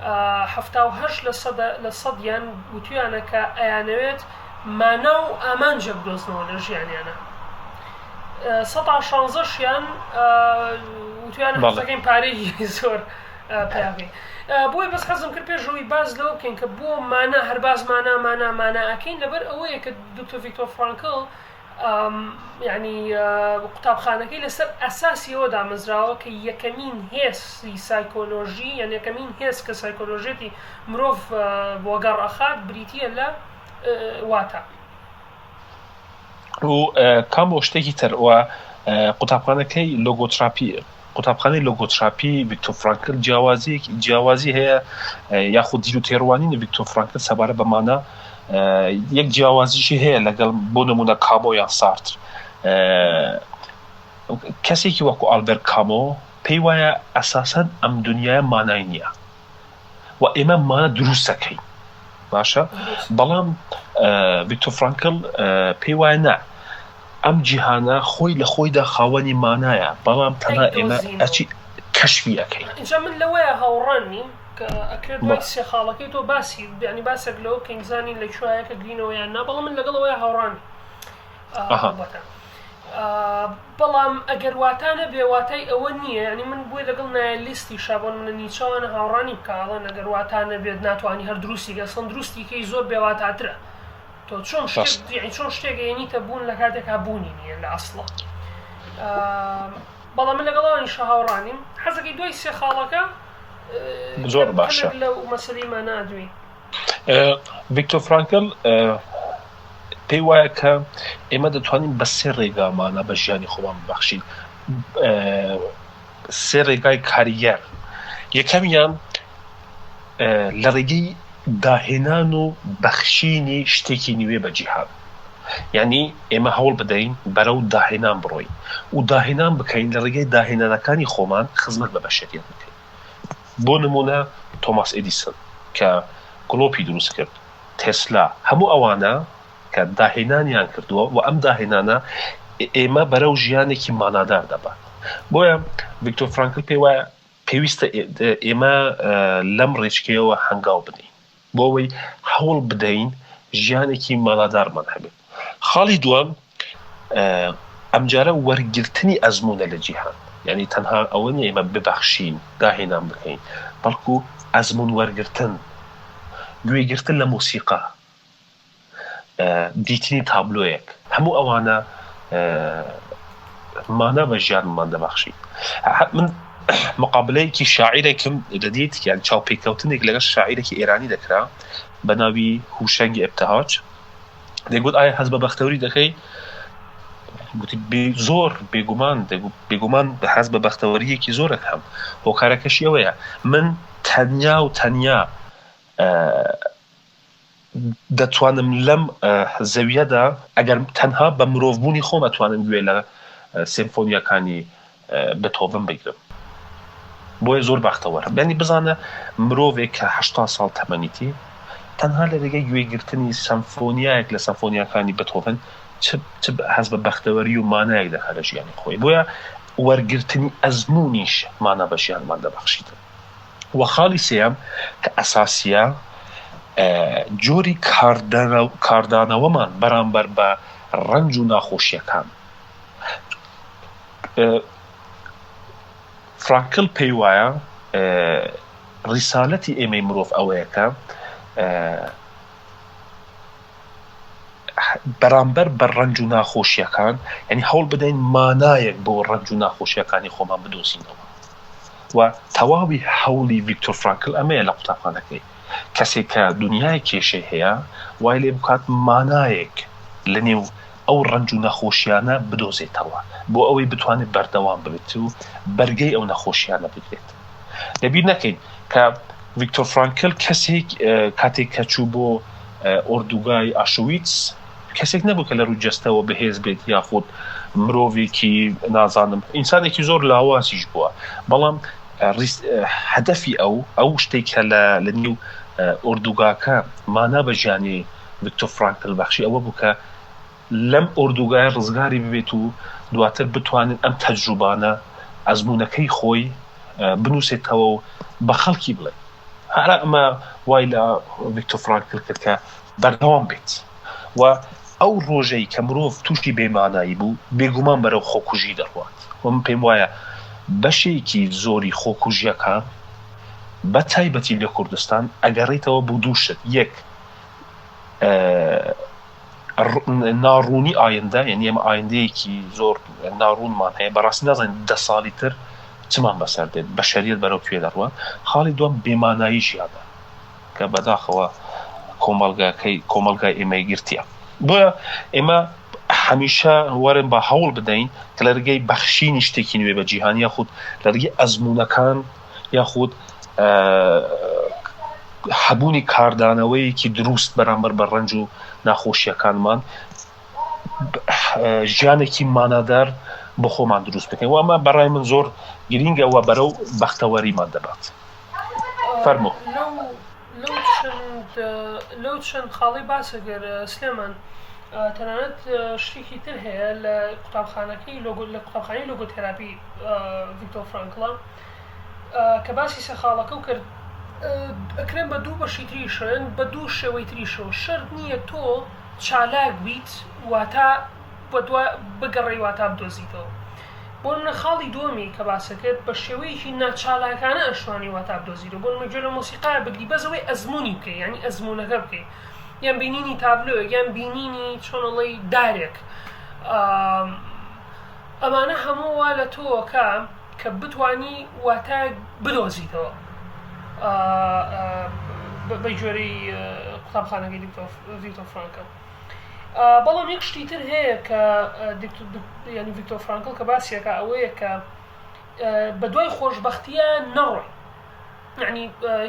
78 لە سەدە لە سەدیان وتویانە کە ئەیانەوێت مانا و ئامانجێک بدۆزنەوە لە ژیانیانە. سەتا شانزەشیان وتویانە حەز بەڵێ. دەکەین پارەیەکی زۆر پەیا بکەین. بۆیە بەس حەزم کرد پێش ئەوەی باس لەوە بکەین کە بۆ مانا هەر باس مانا مانا مانا ئەکەین لەبەر ئەوەیە کە دکتۆر ڤیکتۆر فرانکڵ یانی قوتابخانەکەی لەسەر ئەساسی ئەوە دامەزراوە کە یەکەمین هێزی سایکۆلۆژی یان یەکەمین هێز کە سایکۆلۆژیەتی مرۆڤ وەگەڕ ئەخات بریتییە لە واتا. و کامۆ شتێکی تر و قوتابخانەکەی لۆگۆتراپی قوتابخانەی لۆگۆتراپی ڤیکتۆر فرانکل جیاوازیەک جیاوازی هەیە یاخود دید و تێڕوانینی ڤیکتۆر فرانکل سەبارەت بە مانا یەک جیاوازیشی هەیە لەگەڵ بۆ نمونە کامۆ یان سارتر کەسێکی وەکو ئالبەر کامۆ پێی وایە ئەساسەن ئەم دنیایە مانای نییە و ئێمە مانا دروست دەکەین باشە بەڵام ڤیکتۆر فرانکل پێی وایە نا ئەم جیهانە خۆی لە خۆیدا خاوەنی مانایە بەڵام تەنها ئێمە ئەچی کەشفی ئەکەین. ئینجا من لەوەیا هاوڕا نیم کە ئەکرێت دوای سێ خاڵەکەی تۆ باسی یانی باسێک لەوە بکەین بزانین لە کوێیە کە گرینەوە یان نا بەڵام من لەگەڵ ئەوەیا هاوڕا نیم ئەڵبەتە بەڵام ئەگەر واتا نەبێ واتای ئەوە نییە یانی من بۆیە لەگەڵ نایەلیستیشا بۆ نمونە نیچەوانە هاوڕا نیم کە ئەڵێن ئەگەر واتا نەبێت ناتوانی هەر دروستی کەی ئەسڵەن دروستی کەی زۆر بێواتاترە تۆ چۆن شتێک ڕاست. یانی چۆن شتێک ئەیەنیتە بوون لە کاتێکا بوونی نییە لە ئەسڵا بەڵام من لەگەڵ ئەوانیشا هاوڕا نیم حەزەکەی دوای سێ خاڵەکە زۆر باشە کەمێک لەو مەسەلەی مانا ئەدوێین. ڤیکتۆر فرانکل پێی وایە کە ئێمە دەتوانین بە سێ ڕێگا مانا بە ژیانی خۆمان ببەخشین سێ ڕێگای کاریگەر یەکەمیان لە ڕێگەی داهێنان و بەخشینی شتێکی نوێ بە جیهان یعنی ئێمە هەوڵ بدەین بەرەو داهێنان بڕۆین و داهێنان بکەین لە ڕێگەی داهێنانەکانی خۆمان خزمەت بە بەشەریەت بکەین بۆ نموونە تۆماس ئێدیسن کە گڵۆپی دروست کرد، تێسلا، هەموو ئەوانە کە داهێنانیان کردووە و ئەم داهێنانە ئێمە بەرەو ژیانێکی مانادار دەبات. بۆیە ڤیکتۆر فرانکل پێی وایە پێویستە ئێمە لەم ڕێچکەیەوە هەنگاو بنێین. بۆ ئەوەی هەوڵ بدەین ژیانێکی مانادارمان هەبێت. خاڵی دووەم، ئەمجارە وەرگرتنی ئەزموونە لە جیهان. یانی تەنها ئەوە نییە ئێمە ببەخشین، داهێنان بکەین، بەڵکو ئەزموون وەرگرتن، گوێگرتن لە مۆسیقا، دیتنی تابلۆیەک، هەموو ئەوانە مانا بە ژیانمان دەبەخشی. من مقابلەیەکی شاعیرێکم دەدیت یان چاوپێکەوتنێک لەگەڵ شاعیرێکی ئێرانی دەکرا بە ناوی هوشەنگی ئەبتەهاج دەگوت ئایا هەست بە بەختەوری دەکەی گوتی زۆر بێگومان بێگومان هەست بە بەختەوەریەکی زۆر ئەکەم هۆکارەکەشی ئەوەیە من تەنیا و تەنیا دەتوانم لەم زەویەدا ئەگەر تەنها بە مرۆڤ بوونی خۆم ئەتوانم گوێ لە سێمفۆنیاکانی بتۆڤن بگرم بۆیە زۆر بەختەوەرم یانی بزانە مرۆڤێک کە 80 ساڵ تەمەنیتی تەنها لە رێگەی گوێگرتنی سەمفۆنیایەک لە سەمفۆنیاکانی بتۆڤن چ چ هەست بە بەختەوەری و مانایەک دەکات لە ژیانی خۆی بۆیە وەرگرتنی ئەزموونیش مانا بە ژیانمان دەبەخشیتن. وە خاڵی سێیەم کە ئەساسیە جۆری کاردانەوەمان بەرامبەر بە ڕەنج و ناخۆشیەکان. فرانکل پێی وایە ڕیسالەتی ئێمەی مرۆڤ ئەوەیە کە بەرامبەر بە ڕەنج و ناخۆشیەکان یعنی هەوڵ بدەین مانایەک بۆ ڕەنج و ناخۆشیەکانی خۆمان بدۆزینەوە و تەواوی هەوڵی ڤیکتۆر فرانکل ئەمەیە لە قوتابخانەکەی کەسێک کە دنیای کێشەی هەیە وای لێ بکات مانایەک لە نێو ئەو ڕەنج و نەخۆشیانە بدۆزێتەوە بۆ ئەوەی بتوانێت بەردەوام بێت و بەرگەی ئەو نەخۆشیانە بگرێت لەبیر نەکەین کە ڤیکتۆر فرانکل کەسێک کاتێک کە چوو بۆ ئۆردوگای ئاشویتس. کەسێک نەبوو کە لە ڕووی جەستەوە بەهێز بێت یاخود مرۆڤێکی نازانم ئینسانێکی زۆر لاوازیش بووە بەڵام هەدەفی ئەو ئەو شتێک کە لە لە نێو ئۆردوگاکە مانا بە ژیانی ڤیکتۆر فرانکل بەخشی ئەوە بوو کە لەم ئۆردوگایە ڕزگاری ببێت و دواتر بتوانێت ئەم تەجروبانە ئەزموونەکەی خۆی بنووسێتەوە و بە خەڵکی بڵێت. هەر ئەمە وای لە ڤیکتۆر فرانکل کرد کە بەردەوام بێت و ئەو ڕۆژەی کە مرۆڤ تووشی بێمانایی بوو، بێگومان بەرەو خۆکوژی دەڕوات و من پێم وایە بەشێکی زۆری خۆکوژییەکان بە تایبەتی لە کوردستان ئەگەڕێتەوە بۆ دوو شت، یەک ناڕوونی ئایندە، یانی ئێمە ئایندەیەکی زۆر ناڕوونمان هەیە، بەڕاستی نازانین دە ساڵی تر چمان بەسەر دێت، بەشەریەت بەرەو کوێ دەڕوات. خاڵی دووەم بێمانایی ژیانە کە بەداخەوە کۆمەڵگاکەی کۆمەڵگای ئێمەی گرتیە. بۆیە ئێمە هەمیشە وەرن با هەوڵ بدەین کە لە ڕێگەی بەخشینی شتێکی نوێ بە جیهان یاخود لە ڕێگەی ئەزموونەکان یاخود هەبوونی کاردانەوەیەکی دروست بەرامبەر بە ڕەنج و ناخۆشیەکانمان ژیانێکی مانادار بۆ خۆمان دروست بکەین و ئەمە بەڕای من زۆر گرینگە و بەرەو بەختەوەریمان دەبات. فەرموو. لەو چەند لەو چەند خاڵەی باسە کرد سلێمان تەنانەت شتێکی تر هەیە لە قوتابخانەکەی لۆگۆ لە قوتابخانەی لۆگۆتێراپی ڤیکتۆر فرانکڵە کە باسی سێ خاڵەکەو کرد ئەکرێن بە دوو بەشی تریشەوە یان بە دوو شێوەی تریشەوە شەرت نییە تۆ چالاک بیت واتا بەدوا بگەڕێی واتا بدۆزیتەوە بۆ نمونە خاڵی دووەمی کە باسە کرد بە شێوەیەکی ناچالاکانە ئەشتوانی واتا بدۆزیتەوە بۆ نمونە گوێ لە مۆسیقا بگری بەس ئەوەی ئەزموونی بکەی یانی ئەزموونەکە بکەی یان بینینی تابلۆیەک یان بینینی چۆن ئەڵێی دارێک ئەمانە هەموو وا لە تۆکە کە بتانی واتایەک بدۆزیتەوە بە گوێرەی قوتابخانەکەی ڤیکتۆر فرانکل بەڵام یەک شتی تر هەیە کە ینی ڤیکتۆر فرانکل کە باسیەکە ئەوەیە کە بە دوای خۆشببختیە نەڕۆی یعنی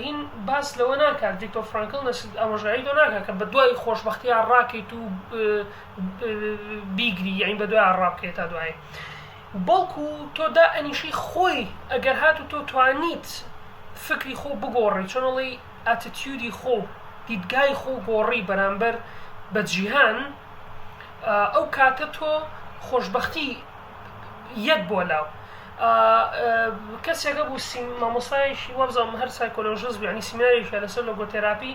هین باس لەوە ناکات ڤیکتۆر فرانکل ئامۆژگاری تۆ ناکات کە بە دوای خۆشببختیان ڕاکەیت و بیگری یعنی بە دوای ڕابکەیت تا دوایی بەڵکو تۆ دائەنیشی خۆی ئەگەر هاتوو تۆ توانیت فکری خۆ بگۆڕی چۆن ئەڵێی ئاتیتیودی خۆ دیدگای خۆ گۆڕی بەرامبەر بە جیهان ئەو کاتە تۆ خۆشببختی یەت بۆ لاو کەسێکە بوو سیم مامۆستایەکی وابزانم هەر سایکۆلۆژیست بوو یعنی سیمینارێکی لەسەر لۆگۆتێراپی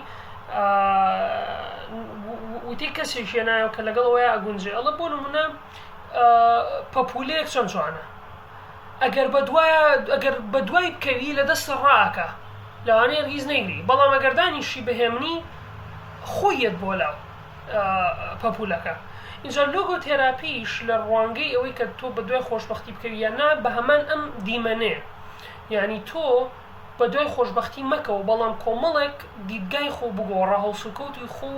وتی کەسێکی هێنایەوە کە لەگەڵ ئەوەیە ئەگونجێ ئەڵە بۆ نمونە پەپولەیەک چەند جوانە ئەگەر بەدوای ئەگەر بەدوای بکەوی لە دەستە ڕائەکا لەوانەیە هەرگیز نەیگری بەڵام ئەگەر دانیشی بەهێمنی خۆی یەت بۆ لاو پەپولەکە ئینجا لۆگۆ تێراپیش لە ڕوانگەی ئەوەی کە تۆ بەدوای خۆشبەختی بکەوی یان نا بە هەمان ئەم دیمەنەیە یعنی تۆ بەدوای خۆشبەختی مەکەوە بەڵام کۆمەڵێک دیدگای خۆ بگۆڕە هەڵسوکەوتی خۆ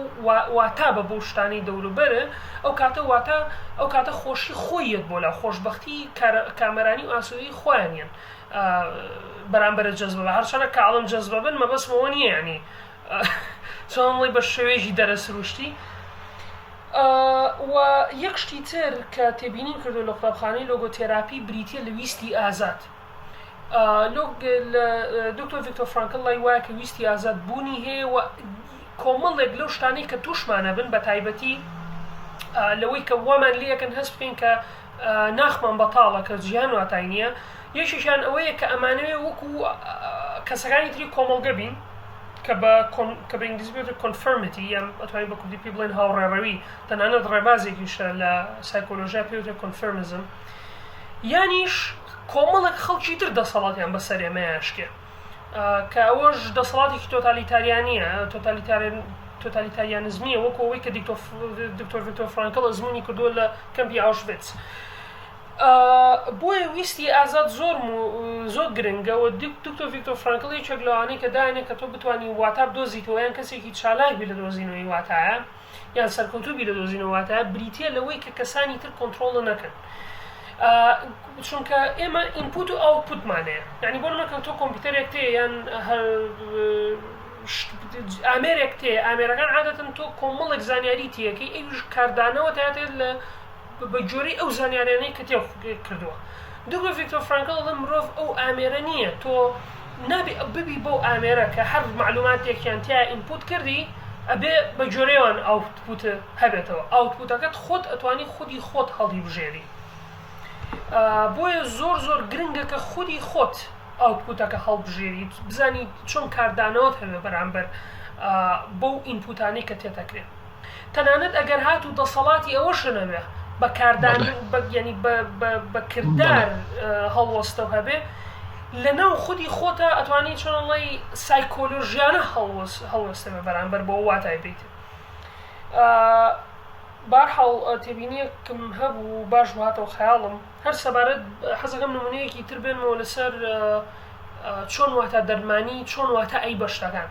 واتا بە بەو شتانەی دەوروبەرت ئەو کاتە واتا ئەو کاتە خۆشی خۆی یەت بۆ لا خۆشبەختی کامەرانی و ئاسوودەیی خۆیان یەن بەرامبەرت جەزبە بە هەرچەنە کە ئەڵێم جەزبە بن مەبەستم ئەوە نییە یانی چۆن بڵێی بە شێوەیەکی دەرە سروشتی و یەک شتی تر کە تێبینیم کردو لە قوتابخانەی لۆگۆتێراپی بریتیە لە ویستی ئازاد دکتۆر ڤیکتۆر فرانکل لای وایە کە ویستی ئازاد بوونی هەیە و کۆمەڵێک لەو شتانەی کە تووشمانە بن بە تایبەتی لەوەی کە وامان لێەکەن هەست بکەین کە ناخمان بەتاڵە کە جیهان واتای نییە یەکێکیان ئەوەیە کە ئەمانەوێ وەکو کەسەکانی تری کۆمەڵگە بین کە بە کە بە ئینگلیزی پێ conformity یان ئەتوانین بە کوردی پێ بڵێن هاوڕێڕەوی تەنانەت ڕێبازێکیشە لە سایکۆلۆژیا پێ وترێ conformism یانیش کۆمەڵێک خەڵکی تر دەسەڵاتیان بەسەر ئێمەیا شکێ کە ئەوەش دەسەڵاتێکی تۆتالیتاریانیە تۆتالیتاریانزمیە وەکو ئەوەی کە دکتۆر ڤیکتۆر فرانکل ئەزموونی کردووە لە کەمپی ئاوشڤیتس بۆیە ویستی ئازاد زۆر زۆر گرنگە و دکتۆر ڤیکتۆر فرانکل یەکێک لەوانەی کە دایانێ کە تۆ بتوانی واتا بدۆزیتەوە یان کەسێکی چالاک بی لە دۆزینەوەی واتایە یان سەرکەوتوو بی لە دۆزینەوە واتایە بریتییە لەوەی کە کەسانی تر کۆنتڕۆڵ نەکەن چونکە ئێمە ئینپوت و ئاوتپوتمان هەیە یعنی بۆ نمونە کە تۆ کۆمپیوتەرێک تێ یان هەر. ئامێرێک تێ ئامێرەکان عادەتەن تۆ کۆمەڵێک زانیاری تێەکەی ئەویش کاردانەوە تاتێت لە بە گوێرەی ئەو زانیاریانەی کە تێ کردووە. دکتۆر ڤیکتۆر فرانکڵ ئەڵێ مرۆڤ ئەو ئامێرە نییە تۆ نابێ ببی بەو ئامێرە کە هەر مەعلوماتێکیان تیا input کردی ئەبێ بە گوێرەیان output هەبێتەوە output ەکەت خۆت ئەتوانی خودی خۆت هەڵیبژێری بۆیە زۆر زۆر گرنگە کە خودی خۆت output ەکە هەڵبژێری بزانی چۆن کاردانەوەت هەبێ بەرامبەر بەو input انەی کە تێتەکرێ. تەنانەت ئەگەر هاتوو دەسەڵاتی ئەوەشە نەبێ بە کاردان بە یانی بە بە بە کردار هەڵوەستەو هەبێ لە ناو خودی خۆتا ئەتوانی چۆن ئەڵێی سایکۆلۆژیانە هەڵوەست هەڵوەستە بێ بەرامبەر بەوە واتای بیت بارحاڵ تێبینیەکم هەبوو باش بوو هاتەوە خەیاڵم هەر سەبارەت حەزەکەم نمونەیەکی تر بێنمەوە لەسەر چۆن واتا دەرمانی چۆن واتا ئەی بە شتەکان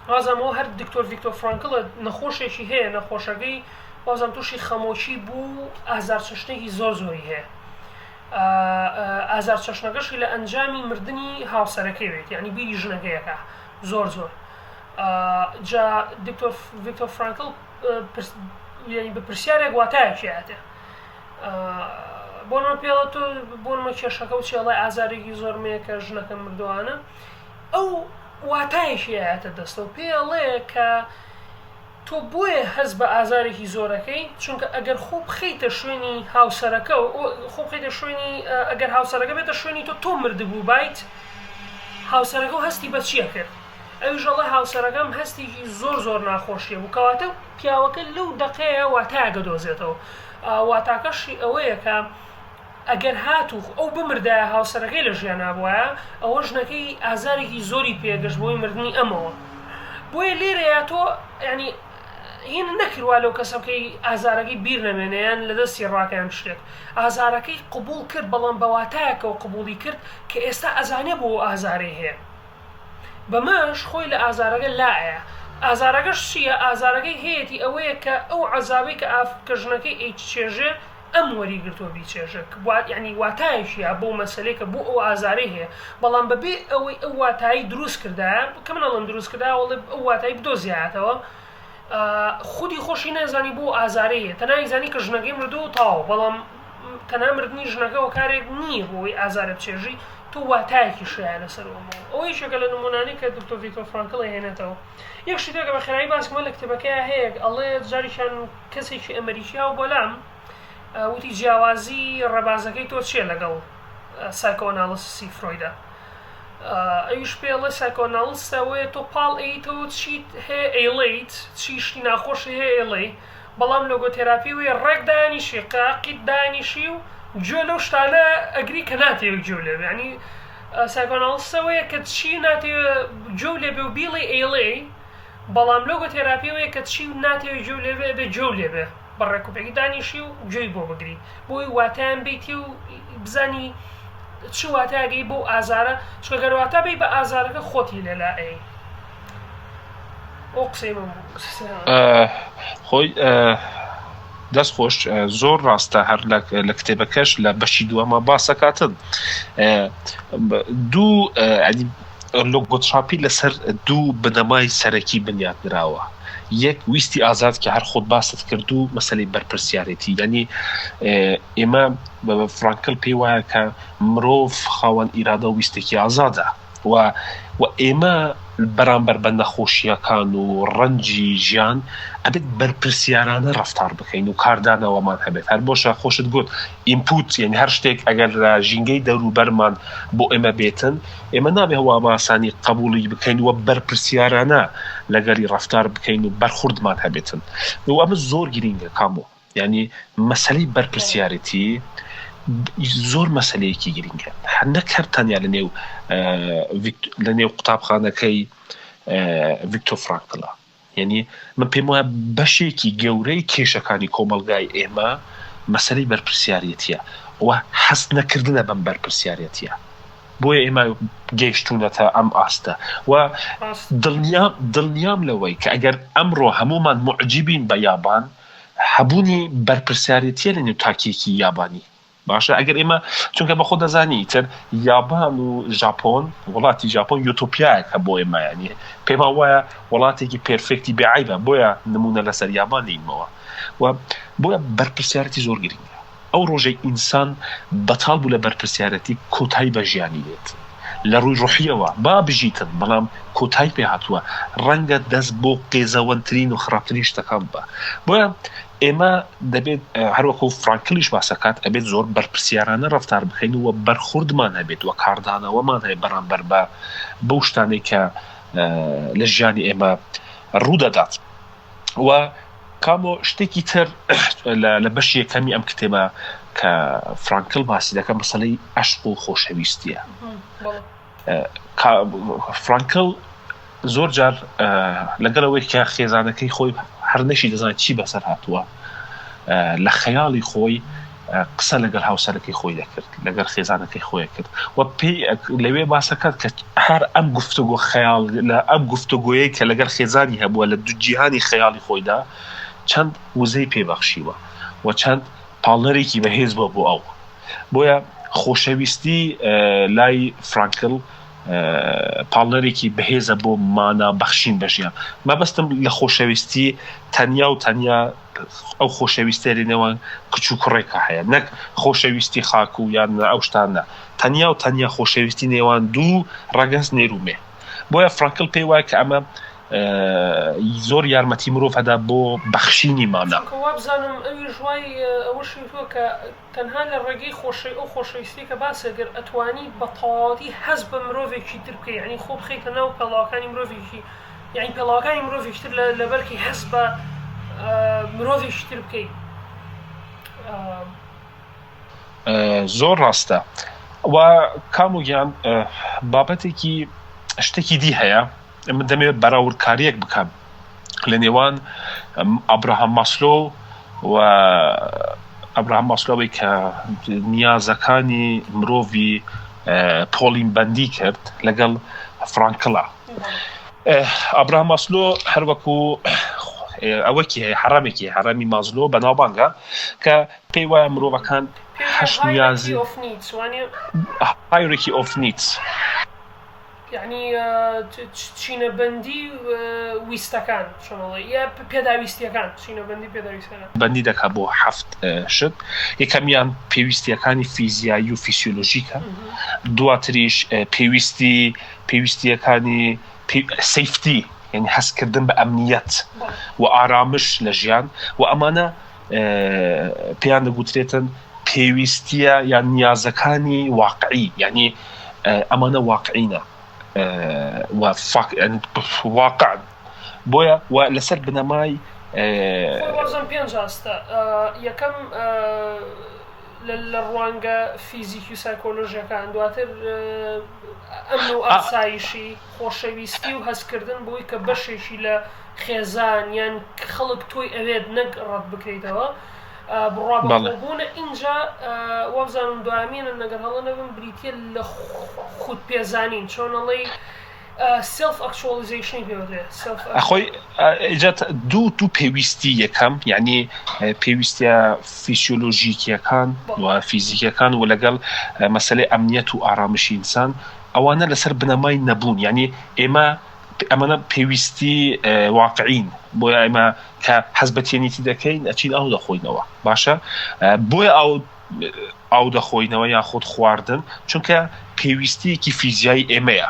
وازم ئەوە هەر دکتۆر ڤیکتۆر فرانکڵە نەخۆشێکی هەیە نەخۆشەکەی وازم تووشی خەمۆکی بوو ئازار چەشنێکی زۆر زۆری هەیە ئازار چەشنەکەشی لە ئەنجامی مردنی هاوسەرەکەی بێت یعنی بیری ژنەکەیەکە زۆر زۆر جا دکتۆر ڤیکتۆر فرانکڵ یعنی بە پرسیارێک واتایەکی هاتێ بۆنمە پێڵە تۆ بۆنمە کێشەکە و چێڵای ئازارێکی زۆرمەیە کە ژنەکە مردوانە ئەو واتایەکی ئەیاتە دەستەوە پێی ئەڵێ کە تۆ بۆیە هەست بە ئازارێکی زۆرەکەی چونکە ئەگەر خۆ بخەیتە شوێنی هاوسەرەکە و خۆ بخەیتە شوێنی ئەگەر هاوسەرەکە بێتە شوێنی تۆ تۆ مردبوو بایت هاوسەرەکە و هەستی بە چییە کرد ئەویش ئەڵێ هاوسەرەکەم هەستێکی زۆر زۆر ناخۆشیە بوو کەواتە پیاوەکە لەو دەقەیە واتایەکە دۆزێتەوە واتاکەشی ئەوەیە کە ئەگەر هاتوو ئەو بمردایە هاوسەرەکەی لە ژیانا بوایە ئەوە ژنەکەی ئازارێکی زۆری پێگەشت بۆی مردنی ئەمەوە بۆیە لێرەیا تۆ یعنی هین نەکرد وا لەو کەسە بکەی ئازارەکەی بیر نەمێنێ یان لە دەستی ڕاکە یان شتێک ئازارەکەی قبوڵ کرد بەڵام بە واتایەکەوە قبوڵی کرد کە ئێستا ئەزانێ بۆ ئەو ئازارەی هەیە بەمەش خۆی لە ئازارەکە لائەیا ئازارەکەش چییە ئازارەکەی هەیەتی ئەوەیە کە ئەو عەزابەی کە ئاف کە ژنەکەی ئەیچێژێ ئەم وەری گرتووە بیچێژە یانی واتایەکی یا بۆ مەسەلەی کە بۆ ئەو ئازارەی هەیە بەڵام بەبێ ئەوەی ئەو واتایی دروست کردایە کە من ئەڵێم دروست کردایە وەڵێ ئەو واتایی بدۆزیایەتەوە خودی خۆشی نازانی بۆ ئازارەی هەیە تەنها ئەیزانی کە ژنەکەی مردووە و تەواو بەڵام تەنها مردنی ژنەکە هۆکارێک نییە بۆ ئەوەی ئازارە بچێژی تۆ واتایەکی شایە لەسەر ئەومەوە ئەوە یەکێکە لە نمونانەی کە دکتۆر ڤیکتۆر فرانکڵ ئەیهێنێتەوە یەک شتی تر کە بە خێرایی باس کەمە لە کتێبەکەیا هەیە ئەڵێ جارێکیان کەسێکی ئەمریکی هاو بۆلام وتی جیاوازی ڕێبازەکەی تۆ چییە لەگەڵ psychoanalysis ی فرۆیدا ئەویش پێ ئەڵێ psychoanalysis ئەوەیە تۆ پاڵ ئەیتەوە چیت هەیە ئەیڵێیت چی شتی ناخۆشی هەیە ئەیڵێی بەڵام logotherapy وەیە ڕێک دانیشی قاقیت دانیشی و گوێ لەو شتانە ئەگری کە ناتەوێ گوێ لێ بێ یعنی psychoanalysis ئەوەیە کە چی ناتەوێ گوێ لێ بێ و بیڵێی ئەیڵێی بەڵام logotherapy ئەوەیە کە چی ناتەوێ گوێ لێ بێ ئەبێ گوێ لێ بێ بە ڕێکوپێکی دانیشی و گوێی بۆ بگری بۆی واتایان بیتی و بزانی چ واتایەکەی بۆ ئازارە چونکە گەر واتا بی بە ئازارەکە خۆتی لێ لا ئەی ئەو قسەی من بوو. خۆی دەست خۆش زۆر ڕاستە هەر لە کتێبەکەش لە بەشی دووەمە باسەکاتن دوو logotherapy لەسەر دوو بنەمای سەرەکی بنیات نراوە یەک ویستی ئازاد کە هەر خۆت باست کرد و مەسەلەی بەرپرسیارێتی یعنی ئێمە فرانکل پێی وایە کە مرۆڤ خاوەن ئیرادە و ویستێکی ئازادە و و ئێمە بەرامبەر بە نەخۆشییەکان و ڕەنجی ژیان ئەبێت بەرپرسیارانە ڕەفتار بکەین و کاردانەوەمان هەبێت هەر بۆشە خۆشت گوت input یعنی هەر شتێک ئەگەر لە ژینگەی دەوروبەرمان بۆ ئێمە بێتن ئێمە نابێ وا بە ئاسانی قبوڵی بکەین و بەرپرسیارانە لەگەری ڕەفتار بکەین و بەرخوردمان هەبێتن و ئەمە زۆر گرینگە کامۆ یانی مەسەلەی بەرپرسیارێتی زۆر مەسەلەیەکی گرینگە نەک هەر تەنیا لە نێو لە نێو قوتابخانەکەی ڤیکتۆر فرانکڵە یعنی من پێم وایە بەشێکی گەورەی کێشەکانی کۆمەڵگای ئێمە مەسەلەی بەرپرسیارەتیە و هەست نەکردنە بەم بەرپرسیارەتیە بۆیە ئێمە گەیشتوونەتە ئەم ئاستە و دڵنیام دڵنیام لەوەی کە ئەگەر ئەمڕۆ هەموومان موعجیبین بە یابان هەبوونی بەرپرسیارێتیە لە نێو تاکێکی یابانی. باشە ئەگەر ئێمە چونکە بە خۆ دەزانی ئیتر یابان و ژاپۆن وڵاتی ژاپۆن یۆتۆپیایەکە بۆ ئێمە یانی پێمان وایە وڵاتێکی پێرفێکتی بێ عەیبە بۆیە نمونە لەسەر یابان دێینمەوە و بۆیە بەرپرسیارەتی زۆر گرنگە ئەو ڕۆژەی ئینسان بەتاڵ بوو لە بەرپرسیارەتی کۆتایی بە ژیانی دێت لە ڕووی ڕۆحیەوە با بژیتن بەڵام کۆتایی پێ هاتووە ڕەنگە دەست بۆ قێزەوەنترین و خراپترین شتەکان ببا بۆیە ئێمە دەبێت هەروەکو فرانکلیش باسەکات ئەبێت زۆر بەرپرسیارانە ڕەفتار بکەین و بەرخوردمان هەبێت و کاردانەوەمان هەیە بەرامبەر بە بەو شتانەی کە لە ژیانی ئێمە ڕوودەدات و کامۆ شتێکی تر لە بەشی یەکەمی ئەم کتێبە کە فرانکل باسی دەکە مەسەلەی عەشق و خۆشەویستیە فرانکل زۆر جار لەگەڵ ئەوەی کە خێزانەکەی خۆی هەر نەشی دەزانێت چی بەسەر هاتووە لە خەیاڵی خۆی قسە لەگەڵ هاوسەرەکەی خۆی دەکرد لەگەڵ خێزانەکەی خۆی کرد و پێی لەوێ باسەکات کە هەر ئەم گفتوگۆ خەیاڵ لە ئەم گفتوگۆیەی کە لەگەڵ خێزانی هەبووە لە دوو جیهانی خەیاڵی خۆیدا چەند وزەی پێبەخشیوە و چەند پاڵنەرێکی بەهێز بووە بۆ ئەو بۆیە خۆشەویستی لای فرانکل پاڵنەرێکی بەهێزە بۆ مانا بەخشین بە ژیان. مەبەستم لە خۆشەویستی تەنیا و تەنیا ئەو خۆشەویستیە لە نێوان کچ و کوڕێکا هەیە نەک خۆشەویستی خاک و یان ئەو شتانە تەنیا و تەنیا خۆشەویستی نێوان دوو ڕەگەز نێر و مێ. بۆیە فرانکل پێی وایە کە ئەمە زۆر یارمەتی مرۆڤ ئەدا بۆ بەخشینی مانا. چونکە وابزانم ئەویش وای ئەوەشی وتووە کە تەنها لە ڕێگەی خۆشەوی ئەو خۆشەویستیەی کە باست کرد ئەتوانی بە تەواوەتی هەست بە مرۆڤێکی تر بکەی یانی خۆ بخەیتە ناو پێڵاوەکانی مرۆڤێکی یانی پێڵاوەکانی مرۆڤێکی تر لەبەر کەی هەست بە مرۆڤێکی تر بکەی. زۆر ڕاستە و کامۆ گیان بابەتێکی شتێکی دی هەیە من دەمەوێت بەراوردکارییەک بکەم لە نێوان ئابراهام ماسلۆ و ئەبراهام ماسلۆی کە نیازەکانی مرۆڤی پۆڵین بەندی کرد لەگەڵ فرانکڵا ئابراهام ماسلۆ هەروەکو ئەوەکی هەیە حرامێکی حرامی مازلۆ بەناوبانگە کە پێی وایە مرۆڤەکان هەشت نیازی Hierarchy of Needs. یەعنی چینەبەندی ویستەکان چۆن ئەڵێی یا پێداویستیەکان چینەبەندی پێداویستەکان. بەندی دەکات بۆ هەفت شت یەکەمیان پێویستیەکانی فیزیایی و فیسیۆلۆژیکە دواتریش پێویستی پێویستیەکانی safety یعنی هەستکردن بە ئەمنیەت و ئارامش لە ژیان و ئەمانە پێیان دەگوترێتن پێویستیە یان نیازەکانی واقعی یعنی ئەمانە واقعینە واقع بۆیە و لەسەر بنەمای وازم پێنج ئاستە یەکەم لە ڕوانگە فیزیکی و سایکۆلۆژیەکان دواتر ئەمن و ئاسایشی خۆشەویستی و هەستکردن بۆی کە بەشێکی لە خێزان یان خەڵک تۆی ئەوێت نەک ڕەت بکەیتەوە بڕوا بە بەڵێ. خۆبوونە ئینجا وابزانم دوامینن ئەگەر هەڵە نەبم بریتیە لە خود پێزانین چۆن ئەڵێی self actualization ی پێ وترێ self ئەخۆی ئیجا دوو دوو پێویستی یەکەم یعنی پێویستە فیسیۆلۆژیکیەکان و فیزیکیەکان و لەگەڵ مەسەلەی ئەمنیەت و ئارامشی ئینسان ئەوانە لەسەر بنەمای نەبوون یعنی ئێمە ئەمانە پێویستی واقعین بۆیە ئێمە کە حەز بە تێنیتی دەکەین ئەچین ئاو دەخۆینەوە باشە بۆیە ئاو ئاو دەخۆینەوە یان خۆت خواردن چونکە پێویستیەکی فیزیایی ئێمەیە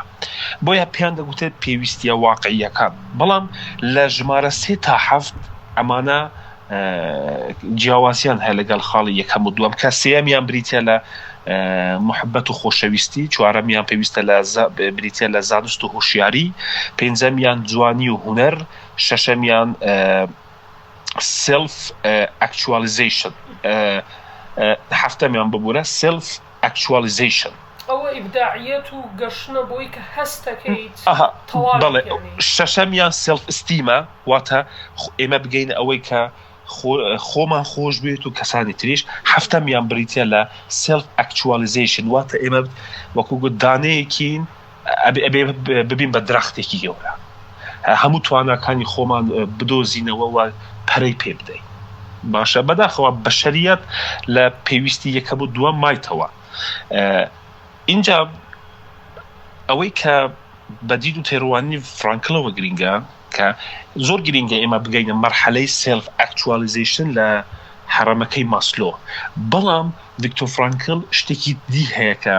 بۆیە پێیان دەگوتێت پێویستیە واقعیەکان بەڵام لە ژمارە سێ تا هەفت ئەمانە جیاوازیان هەیە لەگەڵ خاڵی یەکەم و دووەم کە سێیەمیان بریتە لە محبەت و خۆشەویستی چوارەمیان پێویستە لە بریتە لە زانست و هۆشیاری پێنجەمیان جوانی و هونەر شەشەمیان self actualization هەفتەمیان ببورە self actualization. ئەوە ئیبداعیەت و گەشتنە بۆی کە هەستەکەیت ئەها تەواویت بەڵێ یانی. شەشەمیان self esteem ە واتە ئێمە بگەینە ئەوەی کە خۆمان خۆش بوێت و کەسانی تریش، هەفتەمیان بریتیە لە self actualization واتە ئێمە وەکو گوت دانەیەکین ئەبێ ئەبێ ببین بە درەختێکی گەورە هەموو تواناکانی خۆمان بدۆزینەوە و پەرەی پێ بدەین. باشە بەداخەوە بەشەریەت لە پێویستی یەکەم و دووەم مایتەوە. ئینجا ئەوەی کە بە دید و تێڕوانینی فرانکلەوە گرینگە کە زۆر گرینگە ئێمە بگەینە مەرحەلەی self actualization لە هەڕەمەکەی ماسلۆ بەڵام ڤیکتۆر فرانکل شتێکی دی هەیە کە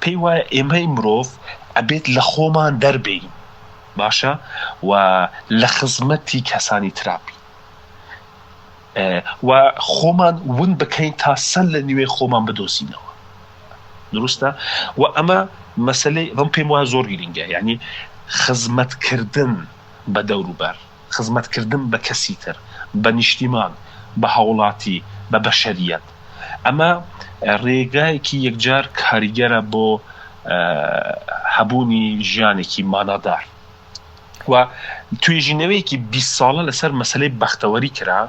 پێی وایە ئێمەی مرۆڤ ئەبێت لە خۆمان دەربێین باشە و لە خزمەتی کەسانی ترا بین و خۆمان ون بکەین تا سەر لە نوێ خۆمان بدۆزینەوە دروستە و ئەمە مەسلەی بەم پێم وایە زۆر گرینگە یعنی خزمەتکردن بە دەوروبەر خزمەتکردن بە کەسی تر بە نیشتیمان بە هاوڵاتی بە بەشەریەت ئەمە ڕێگایەکی یەکجار کاریگەرە بۆ هەبوونی ژیانێکی مانادار و توێژینەوەیەکی 20 ساڵە لەسەر مەسلەی بەختەوەری کرا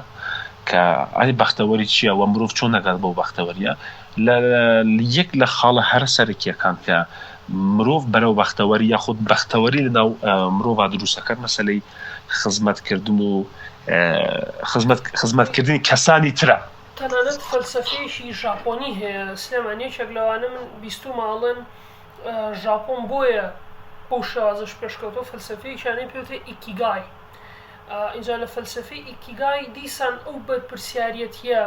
کە ئەی بەختەوەری چییە و مرۆڤ چۆن نەگات بەو بەختەوەریە لە یەک لە خاڵە هەرە سەرەکیەکان کە مرۆڤ بەرەو بەختەوەری یاخود بەختەوەری لە ناو مرۆڤ دروستەکەن مەسلەی خزمەتکردن و خزمەتکردنی کەسانی ترە. تەنانەت فەلسەفەیەکی ژاپۆنی هەیە سلێمان یەکێک لەوانە من بیستومە ئەڵێن ژاپۆن بۆیە بەو شێوازەش پێشکەوتووە فەلسەفەیەکیان هەیە پێوترێ ئیکیگای ئینجا لە فەلسەفەی ئیکیگای دیسان ئەو بەرپرسیارەتیە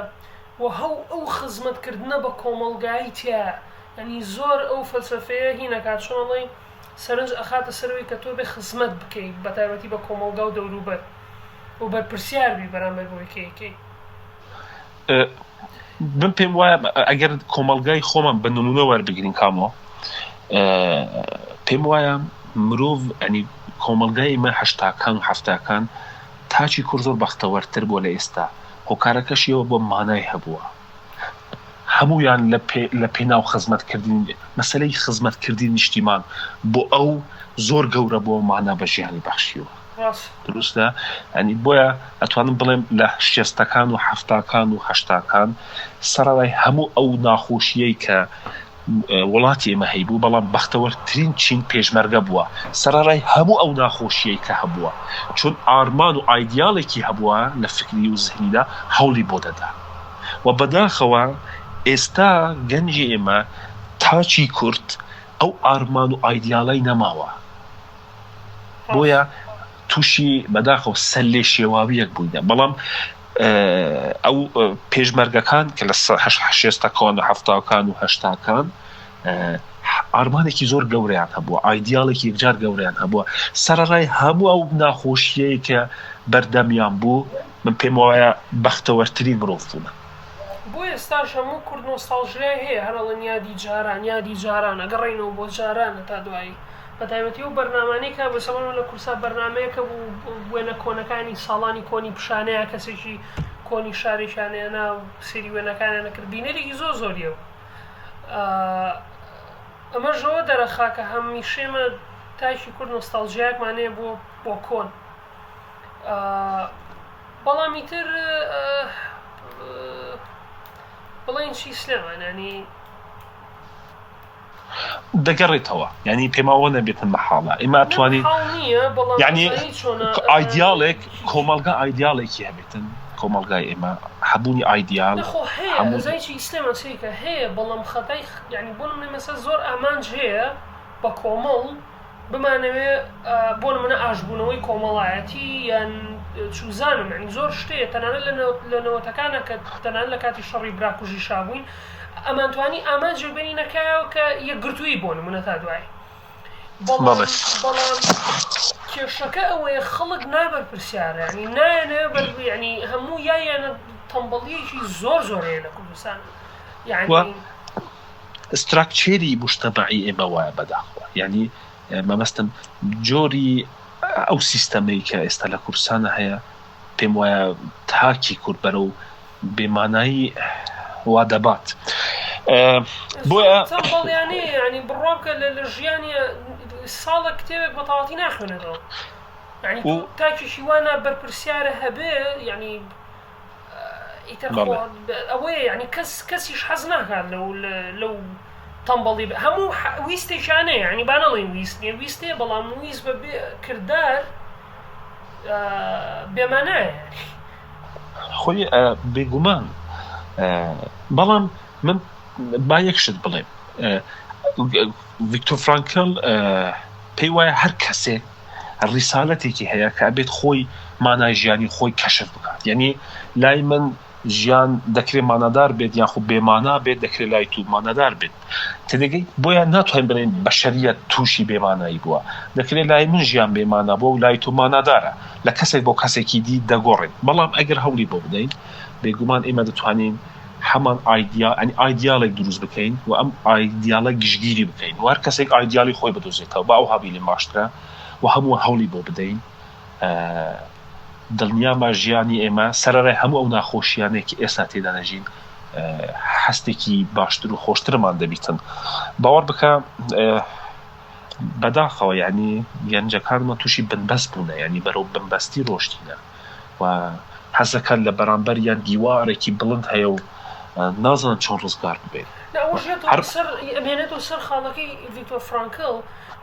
و هەو ئەو خزمەتکردنە بە کۆمەڵگایی تیایە یعنی زۆر ئەو فەلسەفەیە هینەکات چۆن ئەڵێی سەرنج ئەخاتە سەرەوەی کە تۆ بێ خزمەت بکەیت بە تایبەتی بە کۆمەڵگا و دەوروبەر و بەرپرسیار بی بەرامبەر بەوەی کە ئەیکەی. من پێم وایە ئەگەر کۆمەڵگای خۆمان بە نمونە وەربگرین کامۆ پێم وایە مرۆڤ ئەنی کۆمەڵگای ئمە هەشتاکان و هەفتاکان تاکی کورد زۆر بەختەوەرتر بووە لە ئێستا هۆکارەکەشیەوە بۆ مانای هەبووە هەموویان لە پێناو خزمەتکردنی مەسەلەی خزمەتکردنی نیشتیمان بۆ ئەو زۆر گەورە بووە و مانا بە ژیانی بەخشیوە. دروستە؟ یانی بۆیە ئەتوانم بڵێم لە شێستەکان و حەفتاکان و هەشتاکان سەرەڕای هەموو ئەو ناخۆشییەی کە وڵاتی ئێمە هەیبوو، بەڵام بەختەوەرترین چین پێشمەرگە بووە، سەرەڕای هەموو ئەو ناخۆشییەی کە هەبووە، چون ئارمان و ئایدیاڵێکی هەبووە لە فکری و زهنیدا هەوڵی بۆ دەدا و بەداخەوە ئێستا گەنجی ئێمە تاکی کورد ئەو ئارمان و ئایدیاڵەی نەماوە بۆیە تووشی بەداخەوە سەرلێشێواوییەک بووینە، بەڵام ئەو پێشمەرگەکان کە لە شێستەکان و حەفتاکان و هەشتاکان ئارمانێکی زۆر گەورەیان هەبووە، ئایدیاڵێکی یەکجار گەورەیان هەبووە، سەرەڕای هەموو ئەو ناخۆشییەی کە بەردەمیان بوو، من پێم وایە بەختەوەرترین مرۆڤ بوونە. بۆ ئێستاش هەموو کورد نۆستاڵژیای هەیە هەر ئەڵێن یادی جاران یادی جاران ئەگەڕێینەوە بۆ جاران هەتا دوایی. بەتایبەتی ئەو بەرنامانەی کە بەسە بۆ لە کورسا بەرنامەیەکە بوو وێنە کۆنەکانی ساڵانی کۆنی پیشانەیە کەسێکی کۆنی شارێکیان هێنا و سەیری وێنەکانیان کرد بینەرێکی زۆر زۆریە بوو ئەمە ژەوە دەرەخا کە هەمیشە ئێمە تاکی کورد نۆستاڵجیایەکمان هەیە بۆ بۆ کۆن بەڵام ئیتر بڵێن چی سلێمان ینی دەگەڕێتەوە یعنی پێما وە نەبێتن مەحاڵە ئێمە ئەتوانین یعنی ئایدیاڵێک کۆمەڵگا ئایدیاڵێکی هەبێتن کۆمەڵگای ئێمە هەبوونی ئایدیال هەموو هەیە بەڵام خەتای یعنی بۆ نمونە مەسە زۆر ئامانج هەیە بە کۆمەڵ بمانەوێ بۆ نمونە ئاشبوونەوەی کۆمەڵایەتی یان چوزانم یعنی زۆر شتەیە تەنانەت لە نەوەتەکانە کە تەنانەت لە کاتی شەڕی براکوژی شابووین ئەمانتوانی ئامانجێک بێنینە کایەوە کە یەکگرتوویی بۆ نمونە تا دوایی بەڵام بەڵام کێشەکە ئەوەیە خەڵک نابەرپرسیارە ینی نایەنەوە بەر ینی هەموو یایانە تەمبەڵیەکی زۆر زۆر هەیە لە کوردستان یعنی ستراکچێری مجتەمەعی ئێمە وایە بەداخەوە یعنی مەبەستم جۆری ئەو سیستەمەی کە ئێستا لە کوردستانە هەیە پێم وایە تاکی کورد بەرەو بێ مانایی وا دەبات بۆیە تەمبەڵیانەیە یعنی بڕوا بکە لە لە ژیانی ساڵە کتێبێک بە تەواتی ناخوێنێتەوە یعنی تۆ تاکێکی وا نابەرپرسیارە هەبێ یعنی ئیتر خۆ ئەوەیە یعنی کەس کەسیش حەز ناکات لەو لەو تەمبەڵی هەموو ویستێکیانەیە یعنی با نەڵێین ویست نییە ویست هەیە بەڵام ویست بە بێ کردار بێمانایە. خۆی بێگومان بەڵام من با یەک شت بڵێم ڤیکتۆر فرانکل پێی وایە هەر کەسێک ڕیسالەتێکی هەیە کە ئەبێت خۆی مانای ژیانی خۆی کەشف بکات یعنی لای من ژیان دەکرێت مانادار بێت یاخود بێمانا بێت دەکرێت لای تو مانادار بێت تێدەگەی بۆیە ناتوانین بڵێین بەشەریەت تووشی بێمانایی بووە دەکرێت لای من ژیان بێمانا بووە و لای تۆ مانادارە لە کەسێک بۆ کەسێکی دی دەگۆڕێت بەڵام ئەگەر هەوڵی بۆ بدەین بێگومان ئێمە دەتوانین هەمان ئایدیا یانی ئایدیاڵێک دروست بکەین و ئەم ئایدیاڵە گشتگیری بکەین و هەر کەسێک ئایدیاڵی خۆی بدۆزێتەوە با ئەوها بیلێم باشترە و هەموو هەوڵی بۆ بدەین دڵنیامە ژیانی ئێمە سەرەڕای هەموو ئەو ناخۆشیانەی کە ئێستا تێدا دەژین هەستێکی باشتر و خۆشترمان دەبیتن باوەڕ بکە بەداخەوە یعنی گەنجەکانمان تووشی بنبەست بوونە یعنی بەرەو بنبەستی ڕۆشتینە و حەزەکەن لە بەرامبەر یان دیوارێکی بڵند هەیە و نازانن چۆن ڕزگار ببێت. نا ئەوەش یەتەوە سەر ئەمێنێتەوە سەر خاڵەکەی ڤیکتۆر فرانکل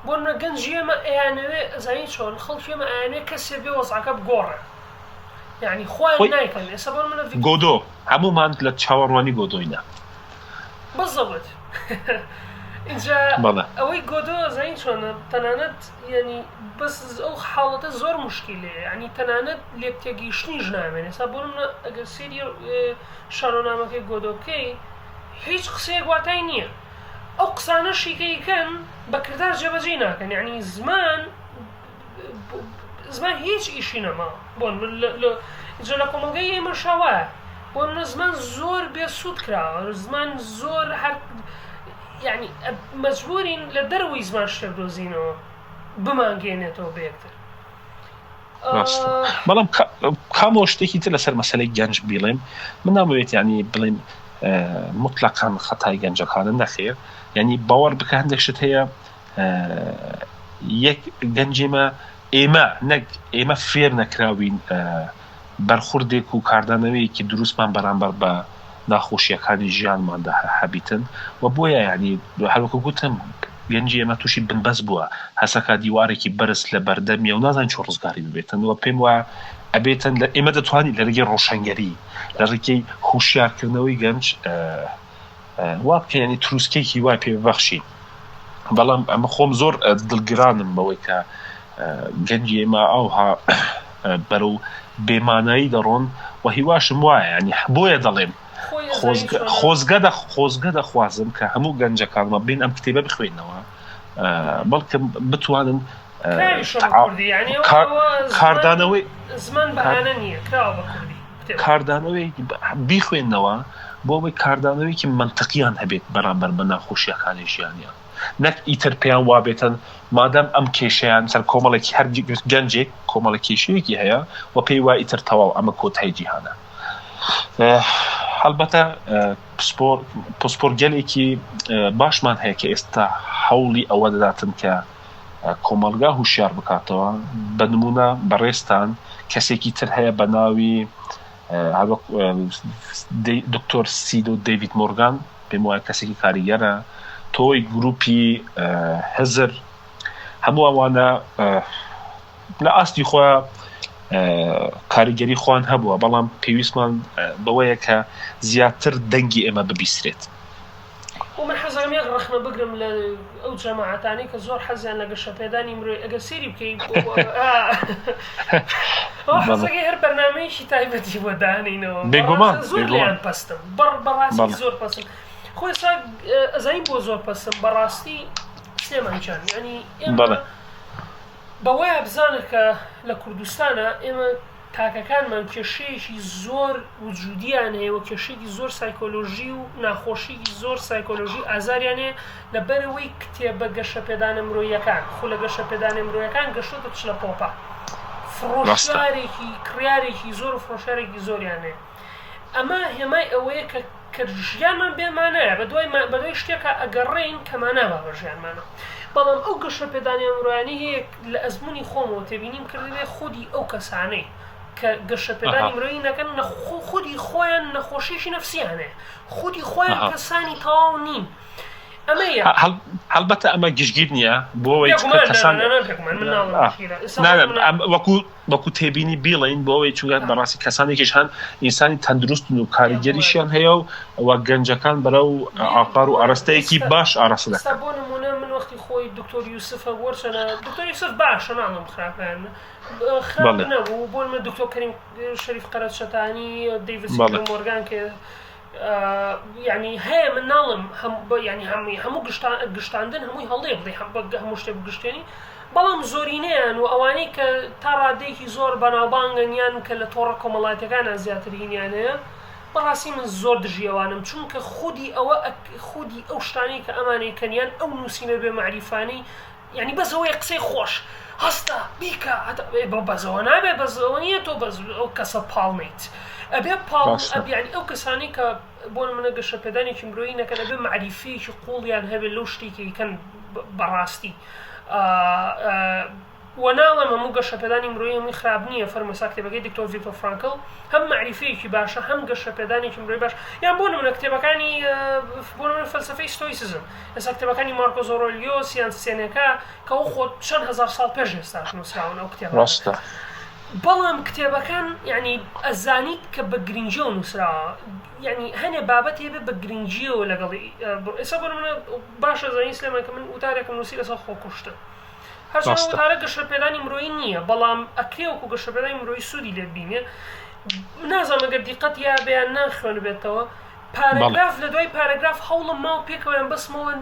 بۆ نمونە گەنجی ئێمە ئەیانەوێ ئەزانی چۆن خەڵکی ئێمە ئەیانەوێ کەسێ بێ وەزعەکە بگۆڕێ یعنی خۆیان خۆی نایکەن ئێستا بۆ نمونە ڤیکتۆر گۆدۆ هەموومان لە چاوەڕوانی گۆدۆینە. بزەبت ئینجا بەڵێ. ئەوەی گۆدۆ ئەزانی چۆنە تەنانەت یعنی بەس ئەو حاڵەتە زۆر موشکیلەیە یعنی تەنانەت لێک تێگەیشتنیش نامێنێ ئێستا بۆ نمونە ئەگەر سەیری شانۆنامەکەی گۆدۆ بکەی هیچ قسەیەک واتای نییە ئەو قسانەشی کە ئەیکەن بە کردار جێبەجێی ناکەن یعنی زمان زمان هیچ ئیشی نەماوە بۆ جا لە کۆمەڵگەی ئێمە شاوایە بۆ منە زمان زۆر بێ سوود کراوە زمان زۆر هەر یعنی مەجبورین لە دەرەوەی زمان شتێک دۆزینەوە بمانگەێنێتەوە بە یەکتر. ڕاستە بەڵام کامۆ شتێکی تر لەسەر مەسەلەی گەنج بیڵێم من نامەوێت ینی بڵێم مطلقان خەتای گەنجەکانە نەخێر ینی باوەڕ بکە هەندێک شت هەیە یەک گەنجێمە ئێمە نەک ئێمە فێر نەکراوین بەرخوردێک و کاردانەوەیەکی دروستمان بەرامبەر بە ناخۆشییەکانی ژیانماندا هەبیتن و بۆیە یانی هەروەکو گوتم گەنجی ئێمە تووشی بنبەست بووە هەسەکە دیوارێکی بەرز لە بەردەمیە و نازانین چۆن ڕزگاری ببێتن و پێم وایە ئەبێتن لە ئێمە دەتوانین لە ڕێگەی ڕۆشنگەری لە ڕێگەی هوشیارکردنەوەی گەنج وا بکەین یانی تروسکەیەکی وای پێ ببەخشین بەڵام ئەمە خۆم زۆر دڵگرانم بەوەی کە گەنجی ئێمە ئەوها بەرەو بێمانایی دەڕۆن و هیواشم وایە ینی بۆیە دەڵێم خۆزگە دە خۆزگە دەخوازم کە هەموو گەنجەکانمە بین ئەم کتێبە بخوێنەوە بەڵکم بتوانن کاردانەوەی زمان بەهانە نییە کراوە بە کوردی. کاردانەوەی بیخوێنەوە بۆ ئەوەی کاردانەوەیەکی مەنتقیان هەبێت بەرامبەر بە ناخۆشیەکانی ژیانیان نەک ئیتر پێیان وابێتن مادام ئەم کێشەیان سەر کۆمەڵێکی هەر گەنجێک کۆمەڵە کێشەیەکی هەیە و پێی وایە ئیتر تەواو ئەمە کۆتای جیهانە هەڵبەتە پسپۆر پسپۆرگەلێکی باشمان هەیە کە ئێستا هەوڵی ئەوە دەداتن کە کۆمەڵگا هوشیار بکاتەوە بە نمونە بەڕێزتان کەسێکی تر هەیە بە ناوی دکتۆر سیدۆ دەیڤید مۆرگان پێم وایە کەسێکی کاریگەرە تۆی گروپی هزر هەموو ئەوانە لە ئاستی خۆیان کاریگەری خۆیان هەبووە بەڵام پێویستمان بەوەیە کە زیاتر دەنگی ئێمە ببیسترێت. بۆ من حەزەکەم یەک ڕەخنە بگرم لە ئەو جەماعەتانەی کە زۆر حەزیان لە گەشەپێدانی مرۆی ئەگەر سەیری بکەی ئەو حەزەکەی هەر بەرنمەیەکی تایبەتی بۆ دانینەوە بێگومان زۆر لێیان پەستم بەڕ بەڕاستی زۆر پەستم خۆی سا ئەزانی بۆ زۆر پەستم بەڕاستی سلێمان جان ینی ئێمە بەوەیە بزانە کە لە کوردستانە ئێمە تاکەکانمان کێشەیەکی زۆر وجودیان هەیە و کێشەیەکی زۆر سایکۆلۆژی و ناخۆشیکی زۆر سایکۆلۆژی ئازاریان هەیە لەبەرئەوەی کتێبە گەشەپێدانە مرۆییەکان خولە گەشەپێدانە مرۆیەکان گەشتۆتە چلە پۆپە فڕۆشیارێکی کڕیارێکی زۆر و فڕۆشیارێکی زۆریان هەیە ئەمە هێمای ئەوەیە کە کە ژیانمان بێ مانایە بە دوای بە دوای شتێکا ئەگەڕێین کە مانا با بە ژیانمانەوە بەڵام ئەو گەشەپێدانی مرۆیانەی هەیە لە ئەزموونی خۆمەوە تێبینیم کردبێ خودی ئەو کەسانەی کە گەشەپێدانی مرۆیی نەکەن خودی خۆیان نەخۆشیی نەفسیان هەیە خودی خۆیان کەسانی تەواو نین. ئەمەیە. هەڵبەتە ئەمە گشتگیر نییە بۆ ئەوەی چونکە بێگومان نا نا کەسان نا نا بێگومان من ناڵێم گشتگیرە ئێستا بۆ نا نمونە وەکو وەکو تێبینی بیڵێین بۆ ئەوەی چونکە بەڕاستی کەسانێکیش هەن ئینسانی تەندروستن و بێگومان کاریگەریشیان هەیە و و گەنجەکان بەرەو ئاقار و بێگومان ئاراستەیەکی ئێستا باش ئاراستە ئێستا دەکەن. بۆ نمونە من وەختی خۆی دکتۆر یوسف هەبوو وەرچەنە دکتۆر یوسف باشە ناڵێم خراپە یان خراپ بەڵێ. نەبوو بۆ نمونە دکتۆر کەریم شەریف قەرەچەتانی دەیڤد بەڵێ. سیکلۆ مۆرگان کە یانی هەیە من ناڵێم هەم یانی هەمووی هەموو گشتاندن هەمووی هەڵەیە بڵێ هەموو شتێک بگشتێنی بەڵام زۆرینەیان و ئەوانەی کە تا ڕادەیەکی زۆر بەناوبانگن یان کە لە تۆڕە کۆمەڵایەتەکانە زیاتر هینیان هەیە بەڕاستی من زۆر دژی ئەوانم چونکە خودی ئەوە خودی ئەو شتانەی کە ئەمانەی کەن یان ئەو نووسینە بێ مەعریفانەی یانی بەس ئەوەیە قسەی خۆش هەستە بیکە هەتا ئێ بۆ بەس ئەوە نابێ بەس ئەوە نییە تۆ بەس ئەو کەسە پاڵ نیت ئەبێ پاڵ ڕاستە. ئەب یانی ئەو کەسانەی کە بۆ نمونە گەشەپێدانێکی مرۆیی نەکەن ئەبێ مەعریفەیەکی قووڵیان هەبێت لەو شتێک کە ئەیکەن بەڕاستی ئا ئا وە ناڵێم هەموو گەشەپێدانی مرۆیی هەمووی خراپ نییە فەرموو ئێستا کتێبەکەی دکتۆر ڤیکتۆر فرانکڵ هەم مەعریفەیەکی باشە هەم گەشەپێدانێکی مرۆیی باش یان بۆ نمونە کتێبەکانی بۆ نمونە فەلسەفەی ستۆیسزم ئێستا کتێبەکانی مارکۆس ئۆرۆلیۆس یان سێنێکا کە ئەو خۆ چەند هەزار ساڵ پێش ئێستاش نووسراون ئەو کتێبانە ڕاستە. بەڵام کتێبەکان یعنی ئەزانیت کە بە گرنگیەوە نووسراوە یعنی هەنێ بابەت هەیە بە گرنگیەوە لەگەڵی ئێستا بۆ نمونە باشە زانی سلێمان کە من وتارێکم نووسی لەسەر خۆکوشتن هەرچەندە ڕاستە. وتارە گەشەپێدانی مرۆیی نییە بەڵام ئەکرێ وەکو گەشەپێدانی مرۆیی سوودی لێ ببینێ نازانم ئەگەر دیقەت یا بێ یان نا خوێنبێتەوە بەڵێ. پارەگراف لە دوای پارەگراف هەوڵم ماوە پێکەوەیان بەسمەوە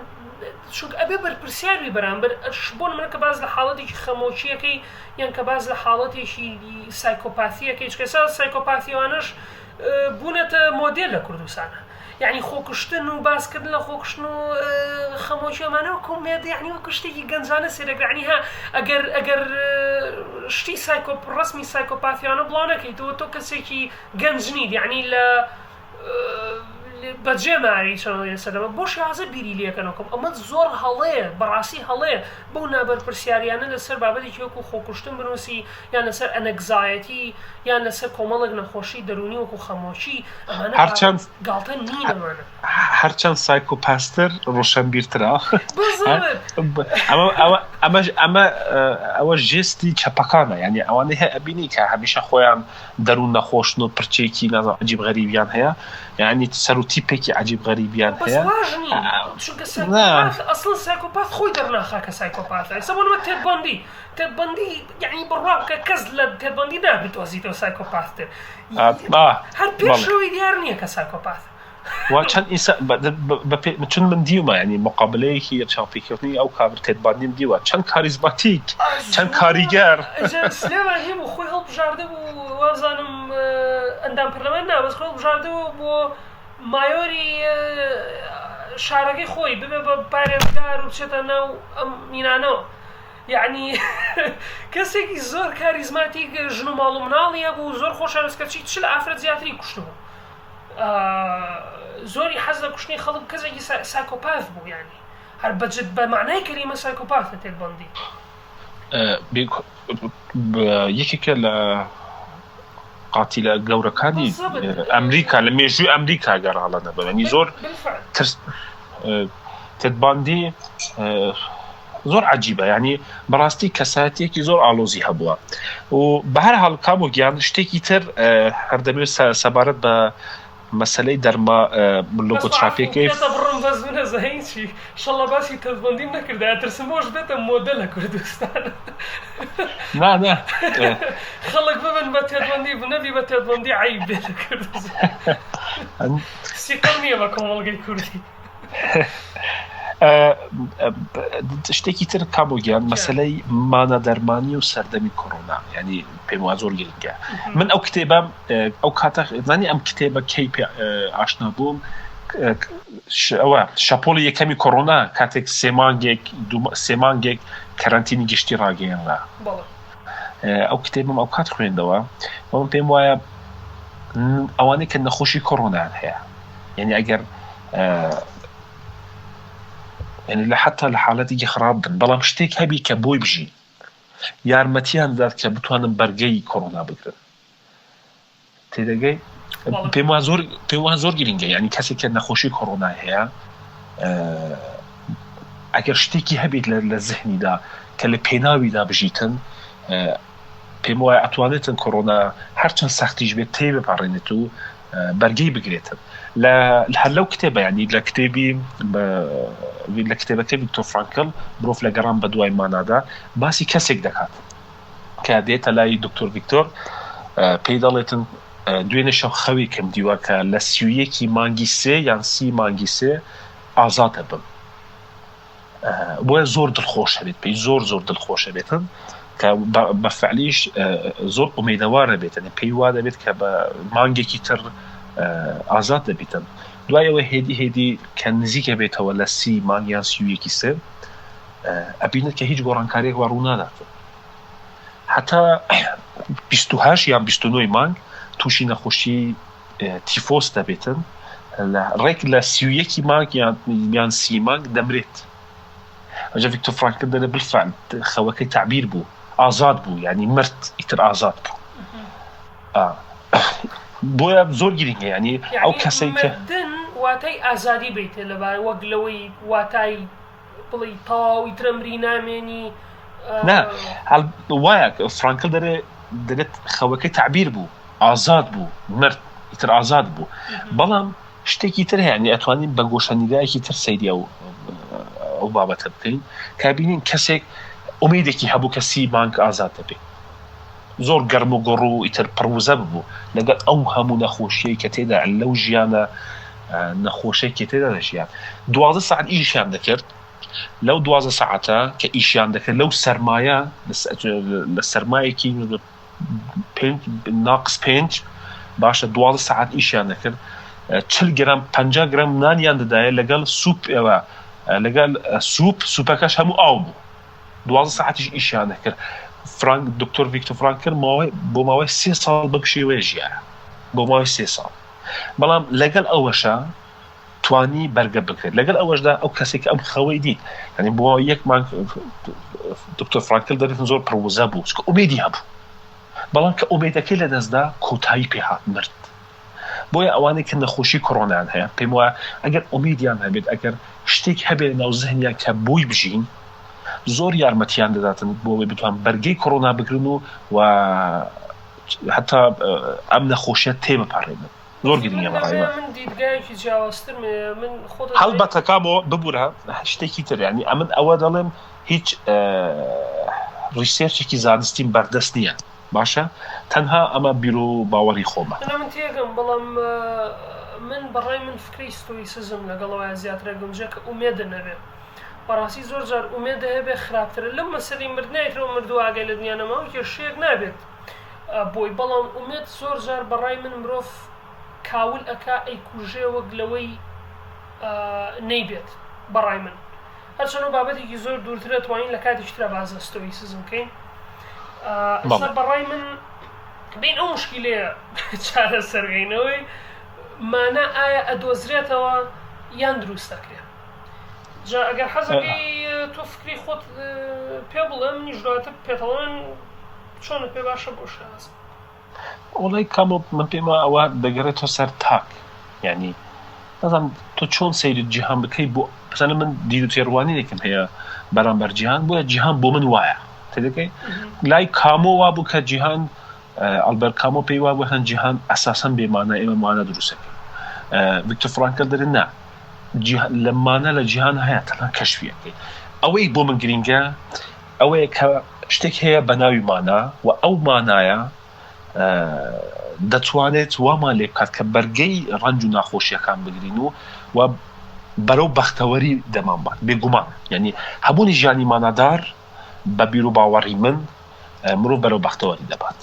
چونکە ئەبێ بەرپرسیار بی بەرامبەر بۆ نمونە کە باس لە حاڵەتێکی خەمۆکییەکەی یان کە باس لە حاڵەتێکی سایکۆپاتییەکەی چونکە ئێستا سایکۆپاتییەوانەش بوونەتە مۆدێل لە کوردستانە یعنی خۆکوشتن و باسکردن لە خۆکوشتن و خەمۆکی ئەمانە وەکو مێدە یعنی وەکو شتێکی گەنجانە سێرەکرا یعنی ها ئەگەر ئەگەر شتی سایکۆ ڕسمی سایکۆپاتیانە بڵاو نەکەیتەوە تۆ کەسێکی گەنج نیت یعنی لە بەجێ ماوی چەند سەدەمە بۆ شێوازە بیری لەکەنەوە کەم ئەمە زۆر هەڵەیە بەڕاستی هەڵەیە بەو نابەرپرسیاریانە لەسەر بابەتێکی وەکو خۆکوشتن بنووسی یان لەسەر ئەنەگزایەتی یان لەسەر کۆمەڵێک نەخۆشی دەروونی وەکو خەمۆکی ئەمانە هەرچەند گاڵتە نین ئەمانە. هەرچەند سایکۆپاستر ڕۆشنبیرترە بالضبط. ئەمە ئەوە ئەمەش ئەمە ئەوە ژێستی چەپەکانە یعنی ئەوانەی هەیە ئەبینی کە هەمیشە خۆیان دەروون نەخۆشن و پرچێکی نازانم عجیب غەریبیان هەیە یعنی سەر و تیپێکی عجیب غەریبیان بەس هەیە واش نین چونکە نا سایکۆپاث ئەسڵەن سایکۆپاث خۆی دەرناخا کە سایکۆپاثە ئێستا بۆ نمونە تێد بەندی تێد بەندی یعنی بڕوا بکە کەس لە تێد بەندی نابدۆزیتەوە سایکۆپاثتر ئا هەر بەڵێ پێشەوەی دیار نییە کە سایکۆپاثە وا چەند ئینسان بە پێ چون من دیومە یعنی مقابلەیەکی چاوپێکەوتنی ئەو کابر تێد باندیم دیوە چەند کاریزماتیک چەند زۆر کاریگەر ئەجا سلێمان هەبوو خۆی هەڵبژاردە بوو وابزانم ئەندام پەرلەمان نا بەس خۆی هەڵبژاردە بوو بۆ مایۆری شارەکەی خۆی ببێ بە پارێزگار و بچێتە ناو ئەم مینانەوە یعنی کەسێکی زۆر کاریزماتیک ژن و ماڵ و مناڵی هەبوو زۆر خۆشەویست کەچی 40 ئافرەت زیاتری کوشتبوو زۆری حەز لە کوشتنی خەڵک کەسێکی سایکۆپاث بوو یعنی هەر بەجد بە معنای کەلیمە سایکۆپاثە تێد بەندی. یەکێکە لە قاتیلە گەورەکانی بالضبط ئەمریکا لە مێژووی ئەمریکا گەر هەڵە نەبم ینی زۆر بالفعل ترس تێد باندی زۆر عجیبە ینی بەڕاستی کەسایەتیەکی زۆر ئالۆزی هەبووە و بەهر حاڵ کامۆ گیان شتێکی تر هەر دەمەوێت سەبارەت بە مەسەلەی دەرما بەس وە عەفوو لۆگۆتراپیەکەی پێتە بڕم بەس من ئەزانی چی شەڵا باسی تەزبەندیم نەکردایە ئەترسم ئەوش بێتە مۆدە لە کوردستان نا نا خەڵک ببن بە تێدبەندی نەبی بە تێدبەندی عەیب بێ لە کوردستان سیقەم نییە بە کۆمەڵگەی کوردی. شتێکی تر کامۆ گیان گیان مەسەلەی مانا دەرمانی و سەردەمی کۆرۆنا یعنی پێم وا زۆر گرنگە من ئەو کتێبە ئەو کاتە زانی ئەم کتێبە کەی پێ ئاشنا بووم ئەوە شەپۆلی یەکەمی کۆرۆنا کاتێک سێ مانگێک سێ مانگێک کەرەنتینی گشتی ڕاگەیەنرا ئەو کتێبم ئەو کات خوێندەوە بەڵام پێم وایە ئەوانەی کە نەخۆشی کۆرۆنایان هەیە یعنی ئەگەر یعنی لە حتا لە حالەتێکی خراپ بن بەڵام شتێک هەبی کە بۆی بژین یارمەتیان دات کە بتوانن بەرگەی کۆرۆنا بگرن تێدەگەی پێم وا زۆر پێم وا زۆر گرنگە یعنی کەسێک کە نەخۆشی کۆرۆنا هەیە. ئەگەر شتێکی هەبێت لە زهنیدا کە لە پێناویدا بژیتن پێم وایە ئەتوانێتن کۆرۆنا هەرچەند سەختیش بێت تێ بپەڕێنێت و بەرگەی بگرێتن لە هەر لەو کتێبە ینی لە کتێبی لە کتێبەکەی ڤیکتۆر فرانکل مرۆڤ لە گەڕان بە دوای مانادا باسی کەسێک دەکات کە دێتە لای دکتۆر ڤیکتۆر پێی دەڵێتن دوێنێ شەو خەوێکم دیوە کە لە سیویەکی مانگی سێ یان سی مانگی سێ ئازاد دەبم بۆیە زۆر دڵخۆشە بێت پێی زۆر زۆر دڵخۆشە بێتن کە بە فعلیش زۆر ئومێدەوارە بێتن پێی وا دەبێت کە بە مانگێکی تر ئازاد دەبیتن دوای ئەوە هێدی هێدی کە نزیکە بێتەوە لە سی مانگ یان سیویەکی سێ ئەبینێت کە هیچ گۆڕانکاریەک وا ڕووناداتن هەتا 28 یان 29 مانگ تووشی نەخۆشی تیفۆس دەبێتن لە ڕێک لە 31 مانگ یان سی مانگ دەمرێت ئەجا ڤیکتۆر فرانکل دەڵێ بالفعل خەوەکەی تعبیر بوو ئازاد بوو یعنی مرد ئیتر ئازاد بوو بۆیە زۆر گرنگە ینی ئەو کەسێک کە مردن واتای ئازادی بیتێ لەبارە وەک لەوەی واتای بڵێی تەواو ئیتر ئەمری نامێنی. نا وایە فرانکل دەرێ دەبێت خەوەکەی تعبیر بوو ئازاد بوو مرد ئیتر ئازاد بوو بەڵام شتێکی تر هەیە ئەتوانین بە گۆشە نیگایەکی تر سەیری ئەو ئەو بابەتە بکەین کابینین کەسێک ئومێدێکی هەبوو کە سی مانگ ئازاد دەبێت زۆر گەرم و گوڕ و ئیتر پڕوزە ببوو لەگەڵ ئەو هەموو نەخۆشیەی کە تێدا لەو ژیانە نەخۆشەی کە تێدا دەژیان 12 ساعت ئیشیان دەکرد لەو 12 ساعتە کە ئیشیان دەکرد لەو سەرمایە لە سەرمایەکی ناقس پێنج باشە 12 ساعت ئیشیان دەکرد 40 گرام 50 گرام نانیان دەدایە لەگەڵ سوپ ئێوە لەگەڵ سوپ سوپەکەش هەموو ئاو بوو 12 ساعتیش ئیشیان دەکرد فرانک دکتۆر ڤیکتۆر فرانکل ماوەی بۆ ماوەی سێ ساڵ بەم شێوەیە ژیایە بۆ ماوەی سێ ساڵ بەڵام لەگەڵ ئەوەشا توانی بەرگە بگرێت لەگەڵ ئەوەشدا ئەو کەسێک کە ئەم خەوەی دیت یعنی بۆ یەک مانگ دکتۆر فرانکل دەبێت زۆر پڕوزە بوو چونکە ئومێدی هەبوو بەڵام کە ئومێدەکەی لەدەستدا کۆتایی پێهات مرد بۆیە ئەوانەی کە نەخۆشی کۆرۆنایان هەیە پێم وایە ئەگەر ئومێدیان هەبێت ئەگەر شتێک هەبێت لەناو زهنیان کە بۆی بژین زۆر یارمەتیان دەداتن بۆ ئەوەی بتوان بەرگەی کۆرۆنا بگرن و و هەتا ئەم نەخۆشیە تێبپەڕێنن زۆر گرنگە بەڕای من. من دیدگایەکی جیاوازترم هەیە من خۆت ئەزانی. هەڵبەتە کامۆ ببورە شتێکی تر یانی ئەمن ئەوە دەڵێم هیچ ڕیسێرچێکی زانستیم بەردەست نییە باشە تەنها ئەمە بیرو باوەڕی خۆمە. نا من تێگەم بەڵام من بەڕای من فکرەی ستۆیسزم لەگەڵ ئەوەیە زیاتر ئەگونجێ کە ئومێدە نەبێ بەڕاستی زۆر جار ئومێدە هەبێ خراپترە لەم مەسەلەی مردنە ئیتر ئەو مردووە ئاگای لە دنیا نەماوە کێشەیەک نابێت بۆی بەڵام ئومێد زۆر جار بەڕای من مرۆڤ کاول ئەکا ئەیکوژێ وەک لەوەی نەیبێت بەڕای من هەرچەند ئەو بابەتێکی زۆر دوورترە توانین لە کاتێکی ترا باس لە ستۆیسزم بکەین ئێستا بەڕای من بین ئەو مشکلەیە چارەسەرگەینەوەی مانا ئایا ئەدۆزرێتەوە یان دروست دەکرێت جا ئەگەر حەزەکەی تۆ فکری خۆت پێ بڵێ منیش دواتر پێتەڵێن چۆنە پێ باشە بۆ شێواز وەڵای کامۆ من پێم وایە ئەوە دەگەڕێتەوە سەر تاک یعنی نازانم تۆ چۆن سەیری جیهان بکەی بۆ مثلا من دید و تێڕوانینێکم هەیە بەرامبەر جیهان بۆیە جیهان بۆ من وایە تێدەگەی لای کامۆ وابوو کە جیهان ئەلبەر کامۆ پێی وابوو هەن جیهان ئەساسەن بێمانە ئێمە مانە دروستەکەین ڤیکتۆر فرانکل دەرێ نا لە مانە لە جیهان هەیە تەنها کەشفیەکەی ئەوەی بۆ من گرینگە ئەوەیە کە شتێک هەیە بە ناوی مانا و ئەو مانایە دەتوانێت وامان لێ بکات کە بەرگەی ڕەنج و ناخۆشیەکان بگرین و و بەرەو بەختەوەری دەمانبات بێگومان یعنی هەبوونی ژیانی مانادار بە بیر و باوەڕی من مرۆڤ بەرەو بەختەوەری دەبات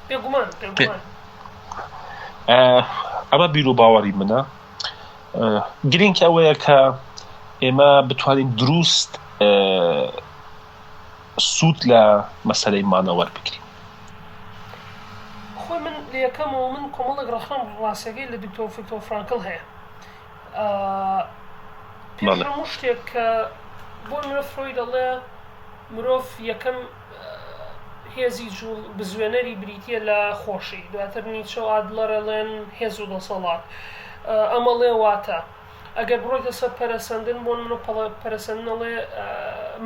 بێگومان بێگومان ئەمە بیر و باوەڕی منە گرنگ ئەوەیە کە ئێمە بتوانین دروست سوود لە مەسەلەی مانا وەربگرین. خۆی من لە یەکەمەوە من کۆمەڵێک ڕەخنەم ڕاستەکەی لە دکتۆر فیکتۆر فرانکل هەیە پێش هەموو شتێک کە بۆ نمونە فرۆید دەڵێ مرۆڤ یەکەم هێزی جوڵ بزوێنەری بریتییە لە خۆشی، دواتر نیچە و ئادلەر ئەڵێن هێز و دەسەڵات. ئەمەڵێ واتە. ئەگەر بڕۆیتە سەر پەرەسەندن بۆ نمونە پەرەسەندن ئەڵێ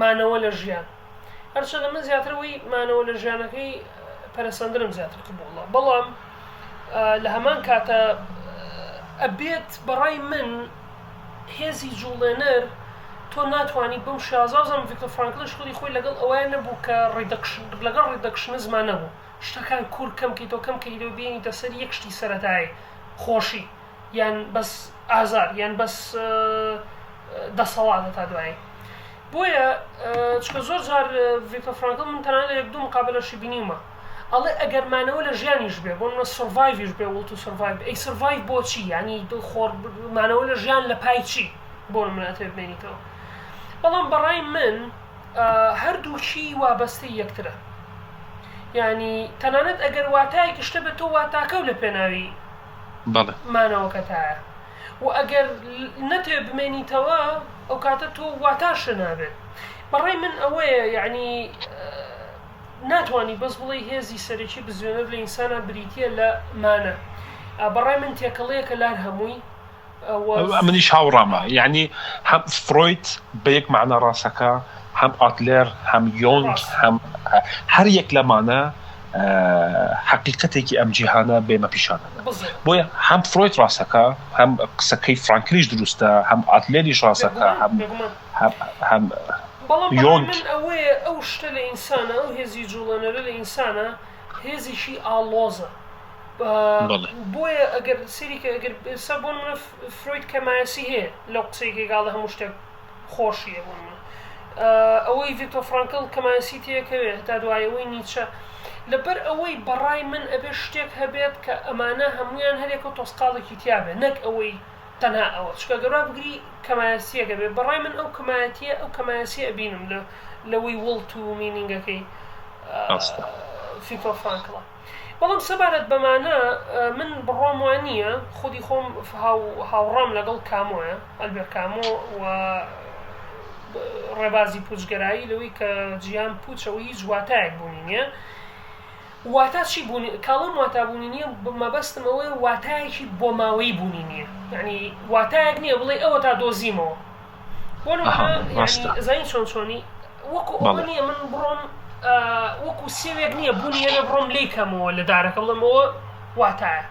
مانەوە لە ژیان هەرچەندە من زیاتر ئەوەی مانەوە لە ژیانەکەی پەرەسەندنم زیاتر قبوڵە بەڵام لە هەمان کاتە ئەبێت بەڕای من هێزی جوڵێنەر تۆ ناتوانانی بەو شازا زم ڤیکتۆر فرانکلش خودی خۆی لەگەڵ ئەوەیان نەبوو کە reduction لەگەڵ reductionism ا نەبوو شتەکان کور کەم کەیتەوە کەم کەیتەوە بینیتە سەر یەک شتی سەتایی خۆشی یان بەس ئازار یان بەس دەسەڵات هەتا دوایی بۆیە چکە زۆر جار ڤیکتۆر فرانکل من تەنانەت لە یەک دوو مقابلەشی بینیومە ئەڵێ ئەگەر مانەوە لە ژیانیش بێ بۆ منە survive یش بێ will to survive ئەی survive بۆچی ینی خۆر مانەوە لە ژیان لە پای چی بۆ منە ئەتەوێ بمێنیتەوە بەڵام بەڕای من هەردووکی وابەستەی یەکترە یعنی تەنانەت ئەگەر واتایەکی شتە بێت تۆ واتاکە و لە پێناوی بەڵێ. مانەوەکەتایە و ئەگەر نەتەوێ بمێنیتەوە ئەو کاتە تۆ واتاشە نابێت بەڕای من ئەوەیە یعنی ناتوانانی بەس بڵێ هێزی سەرەکی بزوێنەر لە ئینسانە بریتە لە مانە بەڕای من تێکەڵەیەکە لار هەمووی منیش هاوڕامە یعنی هەم فرۆید بە یەک مەعنا ڕاستەکە هەم ئادلێر هەم یۆنگ هەم هەر یەک لەمانە حەقیقەتێکی ئەم جیهانە بێمە پیشانەدە بۆیە هەم فرۆید ڕاستەکە هەم قسەکەی فرانکلیش دروستە هەم ئادلێریش ڕاستەکە هەم هەم بەڵام یۆنگ من ئەوەیە ئەو شتە لە ئینسانە ئەو هێزی جوڵێنەرە لە ئینسانە هێزێکی ئاڵۆزە بۆیە ئەگەر سەیری کە ئەگەر ئێستا بۆ نمونە فرۆید کەمایەسی هەیە لەو قسەی کە گاڵە هەموو شتێک خۆشیە بۆ نمونە ئەوەی ڤیکتۆر فرانکل کەمایەسی تێکەوێ هەتا دوای ئەوەی نیچە لەبەر ئەوەی بەڕای من ئەبێ شتێک هەبێت کە ئەمانە هەمویان هەرێکە و تۆسقاڵێکی تیاابێ نەک ئەوەی تەنها ئەوە چکە گەرا بگری کەمایەسیەکە بێ بەڕای من ئەو کەمایەتیە ئەو کەمایەسی ئەبینم لە لەوەی will to meaning ەکەی ڤیکتۆر فرانکڵە بەڵام سەبارەت بەمانە من بڕوام وانییە، خودی خۆم هاوڕام لەگەڵ کامۆیە، ئەلبێر کامۆ، و ڕێبازی پوچگەرایی لەوەی کە جیهان پوچە و هیچ واتایەک بوونی نییە. واتا چی بوونی کاڵم واتا بوونی نییە مەبەستم ئەوەیە واتایەکی بۆماوەیی بوونی نییە یعنی واتایەک نییە بڵێ ئەوە تا دۆزیمەوە بۆ نمونە یعنی زانی چۆن چۆنی وەکو ئەوە نییە من بڕۆم وەکو سێوێک نییە بوونی هەبێ بڕۆم لێی کەمەوە لە دارەکە بڵێم ئەوە واتایە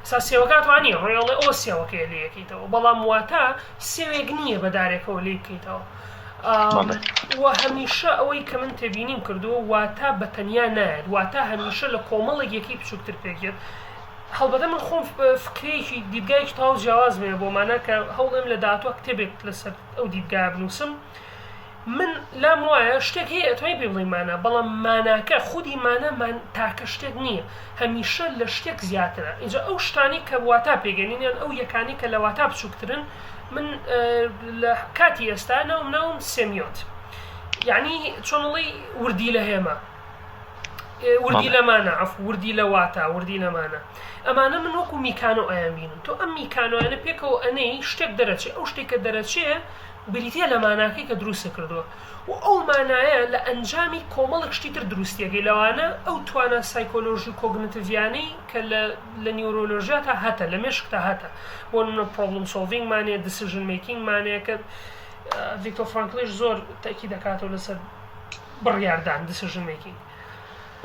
سا سێوەکە توانی ڕێڵێ ئەوە سێوەکەی لێ یەکەیتەوە بەڵام واتا سێوێک نییە بە دارێکەوە لێی بکەیتەوە و هەمیشە ئەوەی کە من تێبینیم کردووە واتا بە تەنیا نایەت واتا هەمیشە لە کۆمەڵێک یەکەی بچووکتر پێکێت هەڵبەتە من خۆم فکرەیەکی دیدگایەکی تەواو جیاوازم هەیە بۆ مانا کە هەوڵێم لە داهاتووە کتێبێک لەسەر ئەو دیدگایە بنووسم من لام وایە شتێک هەیە ئەتوانی پێی بڵێی مانا بەڵام ماناکە خودی مانا مان تاکە شتێک نییە هەمیشە لە شتێک زیاترە ئینجا ئەو شتانەی کە واتا پێگەنین یان ئەو یەکانەی کە لە واتا بچووکترن من لە کاتی ئێستا ناوم ناوم سێمیۆت یعنی چۆن ئەڵێی وردی لە هێما وردی لەمانە عفو وردی لە واتا وردی لەمانە ئەمانە من وەکو میکانۆ ئەیان بینم تۆ ئەم میکانۆیانە پێکەوە ئەنێی شتێک دەرەچێ ئەو شتێک کە دەرەچێ بریتیە لە ماناکەی کە دروستی کردووە و ئەو مانایە لە ئەنجامی کۆمەڵێک شتی تر دروستیەکەی لەوانە ئەو توانا سایکۆلۆژی و cognitive یانەی کە لە لە نیورۆلۆژیاتا هەتە لە مێشکتا هەتە بۆ نمونە problem solving مانێ decision making مانێ کە ڤیکتۆر فرانکلیش زۆر تەئکید دەکاتەوە لەسەر بڕیاردان decision making.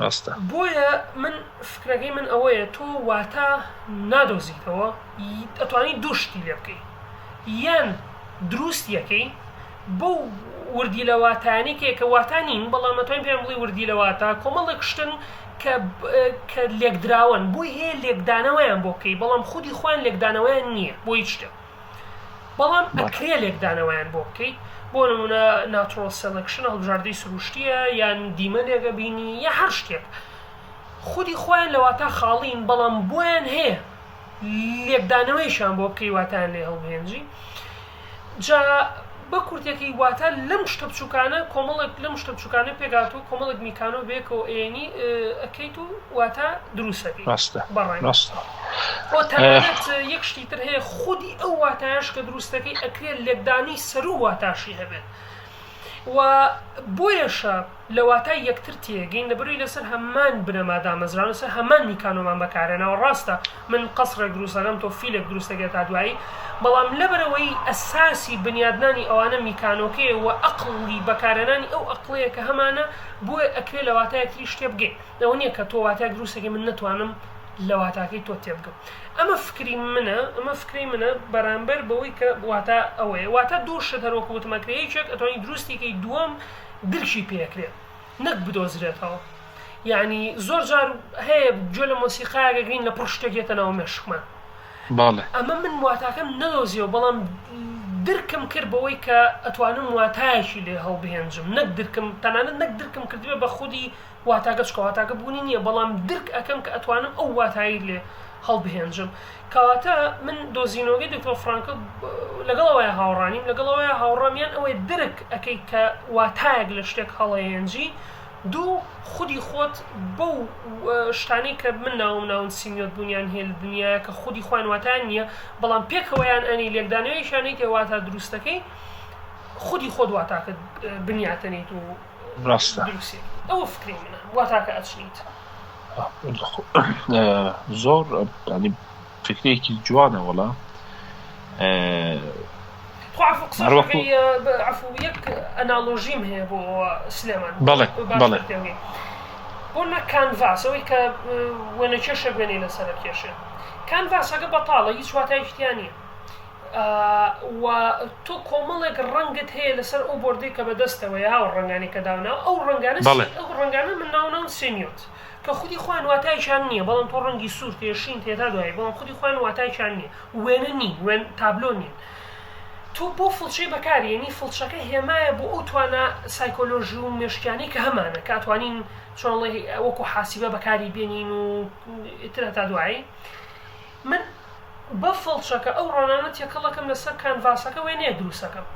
ڕاستە. بۆیە من فکرەکەی من ئەوەیە تۆ واتا نادۆزیتەوە ئەتوانی دوو شتی لێ بکەی یان دروستیەکەی بەو وردی لە واتایانەی کە کە واتا نین بەڵام ئەتوانین پێیان بڵێی وردی لە واتا کۆمەڵێک شتن کە کە لێکدراوەن بۆی هەیە لێکدانەوەیان بۆ بکەی بەڵام خودی خۆیان لێکدانەوەیان نییە بۆ هیچ شتێک بەڵام ئەکرێ لێکدانەوەیان بۆ بکەیت بۆ نمونە natural selection هەڵبژاردەی سروشتیە یان دیمەنێک ئەبینی یا هەر شتێک خودی خۆیان لە واتا خاڵین بەڵام بۆیان هەیە لێکدانەوەیشیان بۆ بکەی واتایان لێ هەڵبهێنجی جا بە کورتەکەی واتا لەم شتە بچووکانە کۆمەڵێک لەم شتە بچووکانە پێکهاتووە کۆمەڵێک میکانۆ بێکەوە ئەیەنی ئەکەیت و واتا دروستەکەی ڕاستە بەڕای من ڕاستە خۆ تەنانەت یەک شتی تر هەیە خودی ئەو واتایەش کە دروستەکەی ئەکرێت لێکدانی سەروو واتاشی هەبێت. و بۆیەشە لە واتای یەکتر تێگەین لەبەرئەوەی لەسەر هەمان بنەما دامەزراون لەسەر هەمان میکانۆمان بەکارهێناوە ڕاستە من قەسڕێک دروست ئەکەم تۆ فیلێک دروست ئەکەی هەتا دوایی بەڵام لەبەرئەوەی ئەساسی بنیادنانی ئەوانە میکانۆکەیە و ئەقڵی بەکارهێنانی ئەو ئەقڵەیە کە هەمانە بۆیە ئەکرێ لە واتای یەکتریش تێبگەین ئەوە نییە کە تۆ واتایەک دروست ئەکەی من نەتوانم لە واتاکەی تۆ تێبگەم ئەمە فکری منە ئەمە فکرەی منە بەرامبەر بەوەی کە واتا ئەوەیە واتا دوو شت هەروەکو وتم ئەکرێ یەکێک ئەتوانی دروستی کەی دووەم درکی پێ ئەکرێ نەک بدۆزرێتەوە یعنی زۆر جار هەیە گوێ لە مۆسیقایەک ئەگرین لە پڕ شتێک یەتە ناو مێشکمان بەڵێ. ئەمە من واتاکەم نەدۆزیەوە بەڵام درکم کرد بەوەی کە ئەتوانم واتایەکی لێ هەڵبهێنجم نەک درکم تەنانەت نەک درکم کردبێ بە خودی واتاکە چونکە واتاکە بوونی نییە بەڵام درک ئەکەم کە ئەتوانم ئەو واتایەی لێ هەڵبهێنجم کەواتە من دۆزینەوەکەی دکتۆر فرانکل لەگەڵ ئەوەیا هاوڕانیم لەگەڵ ئەوەیا هاوڕام یان ئەوەی درک ئەکەی کە واتایەک لە شتێک هەڵەیەنجی دوو خودی خۆت بەو شتانەی کە من ناوم ناون سیمیۆت بوونیان هەیە لە دنیاە کە خودی خۆیان واتایان نییە بەڵام پێکەوەیان ئەنی لێکدانەوەیشانەی تێ واتا دروستەکەی خودی خۆت واتاکە بنیاتەنیت و ڕاستە دروستی ئەوە فکری منە واتاکە ئەچنیت. زۆر ینی فکرێکی جوانە وەڵا خۆ عەفو قسەش هەروەکو ئەکەی عەفو یەک ئەناڵۆژیم هەیە بۆ ئەوە سلێمان بەڵێ باشتر بەڵێ تێبگەی بۆ نە کانڤاس ئەوەی کە وێنەکێشێک وێنەی لەسەر ئەکێشێ کانڤاسەکە بەتاڵە هیچ واتایەکی تیا نییە و تۆ کۆمەڵێک ڕەنگت هەیە لەسەر ئەو بۆردەی کە بەدەستەوەیە ئەو ڕەنگانەی کە داوناوە ئەو ڕەنگانە بەڵێ. ئەو ڕەنگانە من ناوناون سێمیۆت کە خودی خۆیان واتایەکیان نییە بەڵام تۆ ڕەنگی سوور تێ شین تێ تا دوایی بەڵام خودی خۆیان واتایەکیان نییە وێنە نین وێن تابلۆ نین تۆ بۆ فڵچەی بەکارێنی فڵچەکە هێمایە بۆ ئەو توانا سایکۆلۆژی و مێشکیانەی کە هەمانە کە ئەتوانین چۆن ئەڵێ وەکو حاسیبە بەکاری بێنین و ئیتر هەتا دوایی من بە فڵچەکە ئەو ڕەنانە تێکەڵ ئەکەم لەسەر کانڤاسەکە وێنەیەک دروست ئەکەم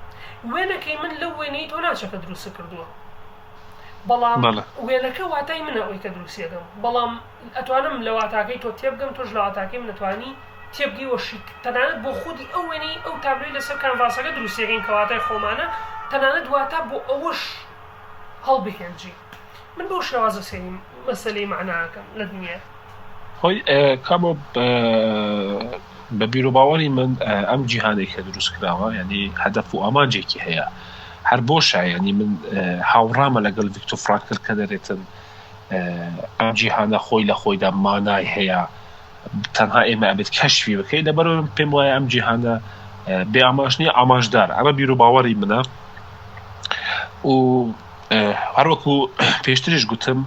وێنەکەی من لەو وێنەی تۆ ناچێ کە دروست کردووە بەڵام بەڵێ. وێنەکە واتای منە ئەوی کە دروستی ئەکەم بەڵام ئەتوانم لە واتاکەی تۆ تێبگەم تۆش لە واتاکەی من ئەتوانی تێبگەی وە شیک تەنانەت بۆ خودی ئەو وێنەی ئەو تابلۆی لەسەر کانڤاسەکە دروستی ئەکەین کە واتای خۆمانە تەنانەت واتا بۆ ئەوەش هەڵبهێنجی من بەو شێوازە سەیری مەسەلەی مەعنا ئەکەم لە دنیا. خۆی کامۆ بە بیروباوەڕی من ئەم جیهانەی کە دروست کراوە یعنی هەدەف و ئامانجێکی هەیە هەر بۆشە یعنی من هاوڕامە لەگەڵ ڤیکتۆر فرانکل کە دەرێتن ئەم جیهانە خۆی لە خۆیدا مانای هەیە تەنها ئێمە ئەبێت کەشفی بکەین لەبەرئەوەی من پێم وایە ئەم جیهانە بێ ئامانج نییە ئامانجدارە ئەمە بیروباوەڕی منە و هەروەکو پێشتریش گوتم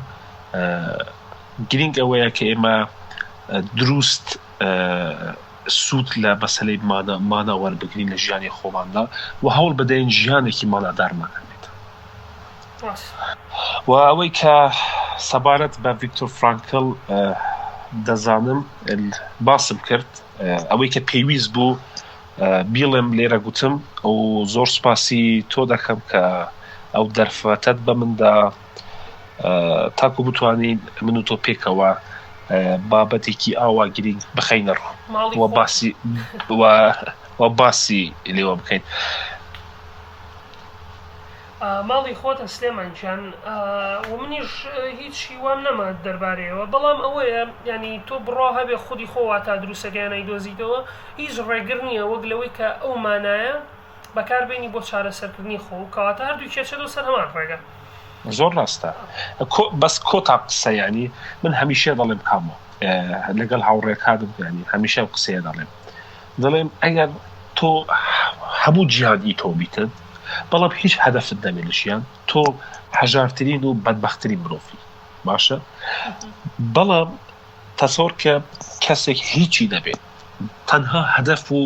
گرنگ ئەوەیە کە ئێمە دروست سوود لە مەسلەی مانا مانا وەربگرین لە ژیانی خۆماندا و هەوڵ بدەین ژیانێکی مانادارمان هەبێت. و ئەوەی کە سەبارەت بە ڤیکتۆر فرانکل دەزانم باسم کرد ئەوەی کە پێویست بوو بیڵێم لێرە گوتم و زۆر سوپاسی تۆ دەکەم کە ئەو دەرفەتەت بە مندا تاکو بتوانین من و تۆ پێکەوە بابەتێکی ئاوا گرینگ بخەینە ڕوو ماڵی و خۆت. باسی و باسی لێوە بکەین. ماڵی خۆتە سلێمان گیان و منیش هیچ هیوام نەما دەربارەیەوە بەڵام ئەوەیە یانی تۆ بڕوا هەبێ خودی خۆ واتا دروستەکەیان ئەیدۆزیتەوە هیچ ڕێگر نییە وەک لەوەی کە ئەو مانایە بەکاربێنی بۆ چارەسەرکردنی خۆ کەواتە هەردووکی ئەچێتەوە سەر هەمان ڕێگا. زۆر ڕاستە بەس کۆتا قسە یانی من هەمیشە دەڵێم کامۆ لەگەڵ هاوڕێکانم یانی هەمیشە ئەو قسەیە دەڵێم دەڵێم ئەگەر تۆ هەموو جیهان ئی تۆ بیتن بەڵام هیچ هەدەفت نەبێت لە ژیان تۆ هەژارترین و بەدبەخترین مرۆڤی باشە بەڵام تەسەور کە کەسێک هیچی نەبێت تەنها هەدەف و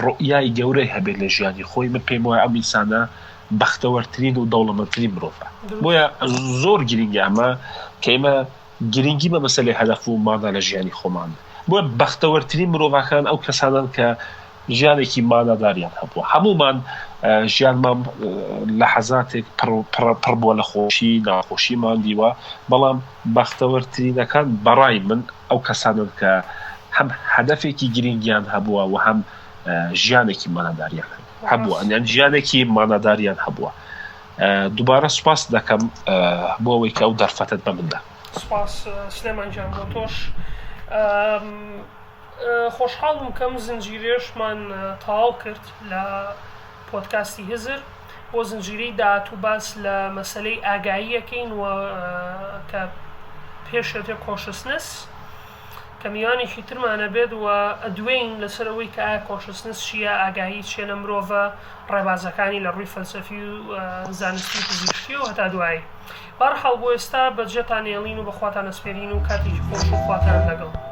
ڕوئیای گەورەی هەبێت لە ژیانی خۆی من پێم وایە ئەم ئینسانە بەختەوەرترین و دەوڵەمەندترین مرۆڤە بۆیە زۆر گرنگە ئەمە کە ئێمە گرنگی بە مەسەلەی هەدەف و مانا لە ژیانی خۆمان بۆیە بەختەوەرترین مرۆڤەکان ئەو کەسانەن کە ژیانێکی ماناداریان هەبووە هەموومان ژیانمان لەحەزاتێک پڕ بووە لە خۆشی ناخۆشیمان دیوە بەڵام بەختەوەرترینەکان بەڕای من ئەو کەسانەن کە هەم هەدەفێکی گرنگیان هەبووە و هەم ژیانێکی ماناداریان هەبووە یان ژیانێکی ماناداریان هەبووە. دووبارە سوپاست دەکەم بۆ ئەوەی کە ئەو دەرفەتەت بە من دا. سوپاس سلێمان گیان بۆ تۆش. خۆشحاڵ بووم کە ئەم زنجیرەیەشمان تەواو کرد لە پۆدکاستی هزر. بۆ زنجیرەی داهاتوو باس لە مەسەلەی ئاگایی ئەکەین و کە پێشێتێ consciousness کە میوانێکی ترمان ئەبێت و ئەدوێین لەسەر ئەوەی کە ئایا consciousness چییە، ئاگاهی چییە لە مرۆڤە، ڕێبازەکانی لە ڕووی فەلسەفی و زانستی و پزیشکی و هەتا دوایی. بەهەرحاڵ بۆ ئێستا بەجێتان ئێڵین و بە خواتان ئەسپێرین و کاتێکی خۆش و خواتان لەگەڵ.